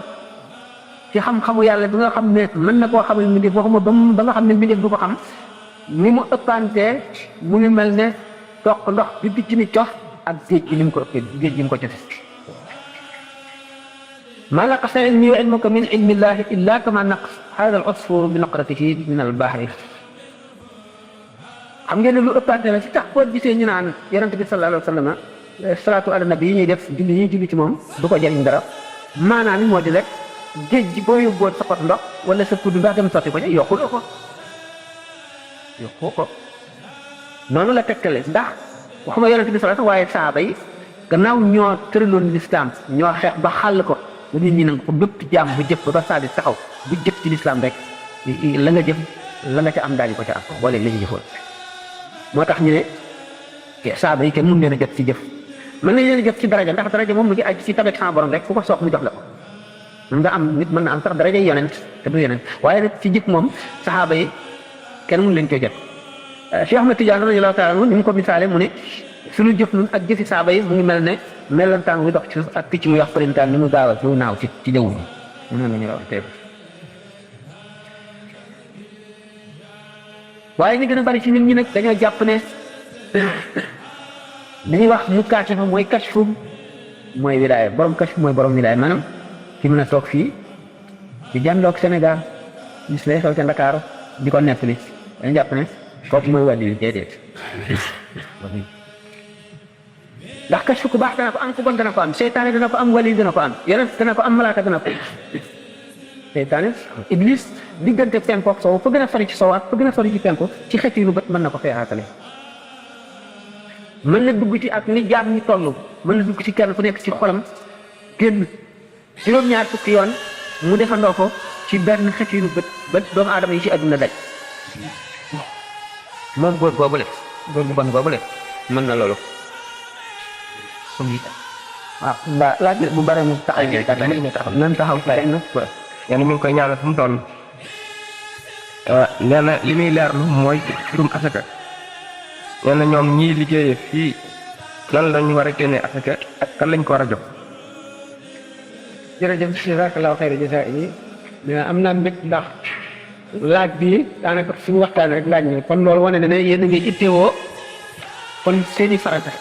ci xam-xamu yàlla bi nga xam ne mën na koo xamal mbindeef waxuma ba nga xam ne mbindeef du ko xam ni mu ëppantee mu ngi mel ne toq ndox bi picc mi cof ak géej gi ni mu ko ëppee géej gi mu ko cofe ma naqasa ilmi wa ilmuka min ilmillahi illa kama naqas hada al usfur bi naqratihi min al bahri xam ngeen ne lu ëppante la ci tax boo gisee ñu naan yonent bi sallallahu alayhi wa sallam salaatu ala nabi yi ñuy def julli ñuy julli ci moom du ko jëriñ dara maanaam moo di rek géej gi boo yóbboon sa pot ndox wala sa kudd ndox dem sotti ko ca yokku ko noonu la tegtale ndax waxuma yonent bi sallallahu waaye saaba yi gannaaw ñoo tëraloon lislaam ñoo xeex ba xàll ko ba nit ñi nag ko bépp jaam bu jëf ba saa di taxaw bu jëf ci lislaam rek la nga jëf la nga ca am daal di ko ca am boole li ñu jëfoon moo tax ñu ne saaba yi kenn mun leen a jot ci jëf mën nañ leen a jot ci daraja ndax daraja moom mu ngi aju ci tabet sama borom rek ku ko soog mu jox la ko mën nga am nit mën na am sax daraja yonent te du yonent waaye nag ci jëf moom saxaaba yi kenn mun leen ko jot Cheikh Ahmed Tidiane radiyallahu taala anhu ni mu ko misaale mu ne suñu jëf nun ak jëfi saaba yi mu ngi mel ne melantaan wi dox ci suuf ak picc muy wax përintaan ni mu gaaw a lu naaw ci jaww ji noonu la ñuy wax tey waaye ñu gën a bari ci nit ñi nag dañoo jàpp ne li ñuy wax mu kaashafa mooy kashfu mooy wilaaya borom kashfu mooy borom wilaaya maanaam ki mën a toog fii di jàndoog Sénégal gis lay xew ca Ndakaaru di ko nettali dañu jàpp ne kooku mooy wàllu déedéet ndax kashfu ku baax dana ko am ku bon dana ko am seytaane dana ko am wali dana ko am yonent dana ko am malaaka dana ko seytaane iblis diggante penku ak sow fa gën a sori ci sow ak fa gën a sori ci penku ci xet yi lu bët mën na ko feexaatale mën na dugg ci ak ni jaam ñi toll mën na dugg ci kenn fu nekk ci xolam génn juróom-ñaar fukki yoon mu defandoo ko ci benn xet yi lu bët ba doomu aadama yi ci àdduna daj moom góor googule góor bu bon googule mën na loolu waaw mbaa laaj bu bare mu taxaw nan taxaw yéen mi ngi koy ñaanal fu mu toll nee na li muy leerlu mooy mbirum asaka nee na ñoom ñii liggéeyee fii lan lañu war a génnee asaka ak kan lañ ko war a jox. jërëjëf jazakallahu xayra jazaa yi am naa mbég ndax laaj bi daanaka suñu waxtaan rek laaj na kon loolu wane na ne yéen a ngi ittewoo kon seeni farata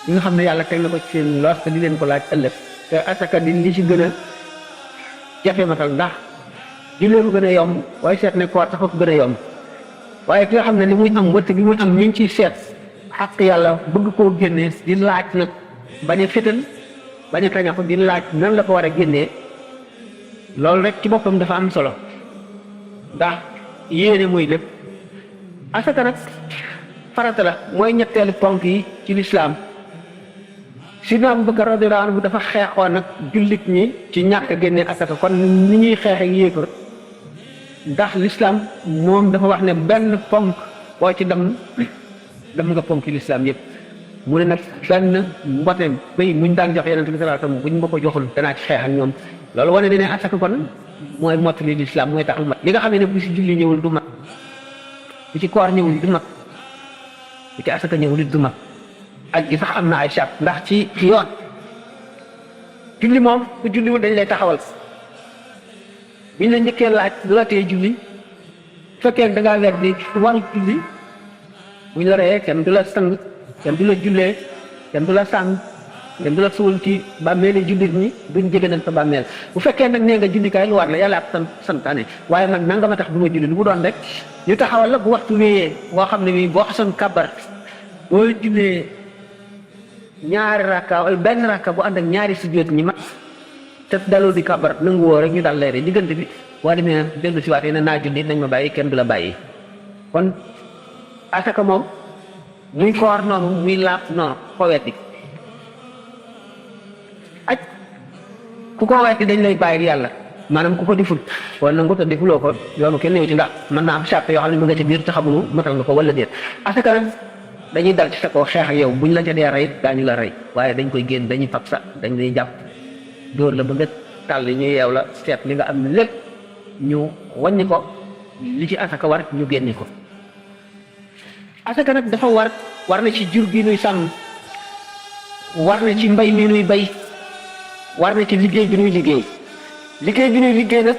yi nga xam ne yàlla teg na ko ci seen loos te di leen ko laaj ëllëg te asaka di li ci gën a jafe matal ndax jullee ko gën a yomb waaye seet ne koor tax ko gën a yomb waaye ki nga xam ne li muy am wëtt bi muy am ñu ngi ciy seet xaq yàlla bëgg koo génnee di laaj nag bañ a fétal bañ a tañax di laaj nan la ko war a génnee loolu rek ci boppam dafa am solo ndax yéene mooy lépp. asaka nag farata la mooy ñetteelu ponk yi ci lislaam. Sidna Abubakar radiyallahu anhu dafa xeexoon nag jullit ñi ci ñàkk a génne asaka kon ni ñuy xeex ak yéefar ndax lislaam moom dafa wax ne benn ponk boo ci dem nga ponk lislaam yëpp. mu ne nag benn mbote béy muñ daan jox Yonent bi sallallahu alayhi wasallam buñ ma ko joxul danaa ci xeex ak ñoom loolu wane ne asaka kon mooy mottali lislaam mooy tax mat li nga xam ne bu ci julli ñëwul du mat bu ci koor ñëwul du mat bu ci asaka ñëwul it du mat aj gi sax am na ay charte ndax ci yoon julli moom ku julliwul dañ lay taxawal biñ la njëkkee laaj lu la tee julli fekkee da ngaa weer di waru julli buñ la reyee kenn du la sang kenn du la jullee kenn du la sàng kenn du la suul ci bàmmeeli jullit ñi duñ jégganal sa bàmmeel bu fekkee nag nee nga julli kaay lu war la yàlla ab santaane waaye nag nanga ma tax du ma julli lu mu doon rek ñu taxawal la bu waxtu wéyee boo xam ne bii boo xasoon kàbbar boo jullee ñaari rakka wala benn rakka bu ànd ak ñaari sujjóot ñi mat te daloo di kàbbar nangu woo rek ñu dal leere diggante bi boo demee dellu si waatee ne naa julli nañ ma bàyyi kenn du la bàyyi kon asaka moom muy koor noonu muy laab noonu ko wetti aj ku ko wetti dañ lay bàyyi yàlla maanaam ku ko diful wala nangu te difuloo ko yoonu kenn ñëw ci ndax mën naa am charte yoo xam ne mu nga ci biir te xamuñu matal nga ko wala déet asaka nag dañuy dal ci sa kaw xeex ak yow buñ la ca dee rey daañu la rey waaye dañ koy génn dañuy fab sa dañ lay jàpp dóor la ba nga tàll ñu yeew la seet li nga am lépp ñu wàññi ko li ci asaka war ñu génne ko asaka nag dafa war na ci jur gi nuy sàmm war na ci mbay mi nuy bay war na ci liggéey bi nuy liggéey nag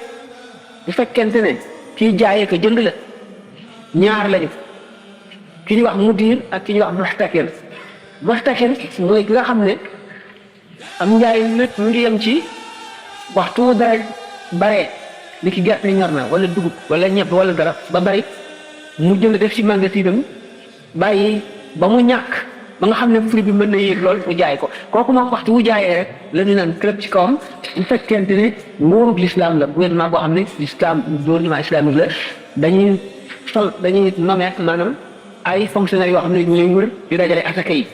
bu fekkente ne kii jaayee ko jënd la ñaar lañu ki ñuy wax mudir ak ki ñuy wax muxtakir mooy ki nga xam ne am njaay nag mu ngi yem ci waxtu dara bare li ki gerte ñor na wala dugub wala ñebe wala dara ba bari mu jënd def ci magasinam bàyyi ba mu ñàkk ba nga xam ne prix bi mën na yéeg lool mu jaay ko kooku moom waxtu wu jaayee rek la ñu naan club ci kawam bu fekkente ne nguurug l'islam la gouvernement boo xam ne l'islam gouvernement islamique la dañuy nommer maanaam ay fonctionnaires yoo xam ne ñooy wër di dajale asaka yi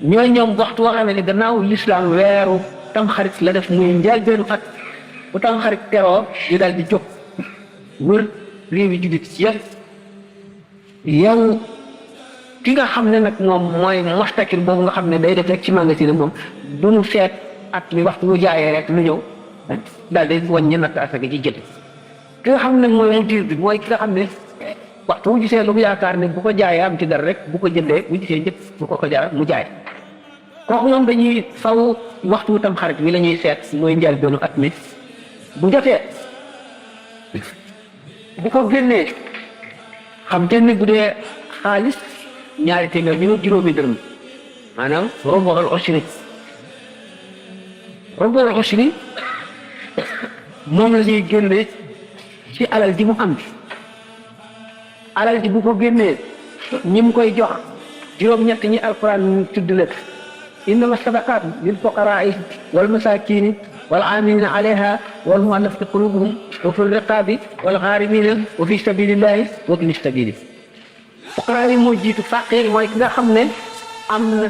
ñooy ñoom waxtu woo xam ne gannaaw l'islam weeru tamxarit la def muy njëlbéenu at bu tamxarit teroo ñu daal di jóg wër réew yi jullit yëpp yow ki nga xam ne nag moom mooy mustakir boobu nga xam ne day def rek ci magasin moom du mu seet at mi waxtu bu jaayee rek lu ñëw daal di wàññi natt asaka ji jël ki nga xam ne mooy mudir bi mooy ki nga xam ne waxtu bu gisee lu mu yaakaar ne bu ko jaayee am ci dara rek bu ko jëndee bu gisee njëkk bu ko jar mu jaay kooku ñoom dañuy faw waxtu tam xarit bi la ñuy seet mooy njëlbéenu at mi bu jotee bu ko génnee xam te ne bu dee xaalis ñaari téeméer ñu juróomi dërëm maanaam roboral usri moom la ñuy génne ci alal ji mu am alal ji bu ko génnee ñi mu koy jox juróom-ñett ñi alquran tudd la innama sadaqat lil fuqaraai wal masakini wal amilina alayha wal muallafati qulubuhum wa fi riqabi wal gharimina wa fi sabilillahi wa ibni sabili fuqaraa yi moo jiitu faqir mooy ki nga xam ne am na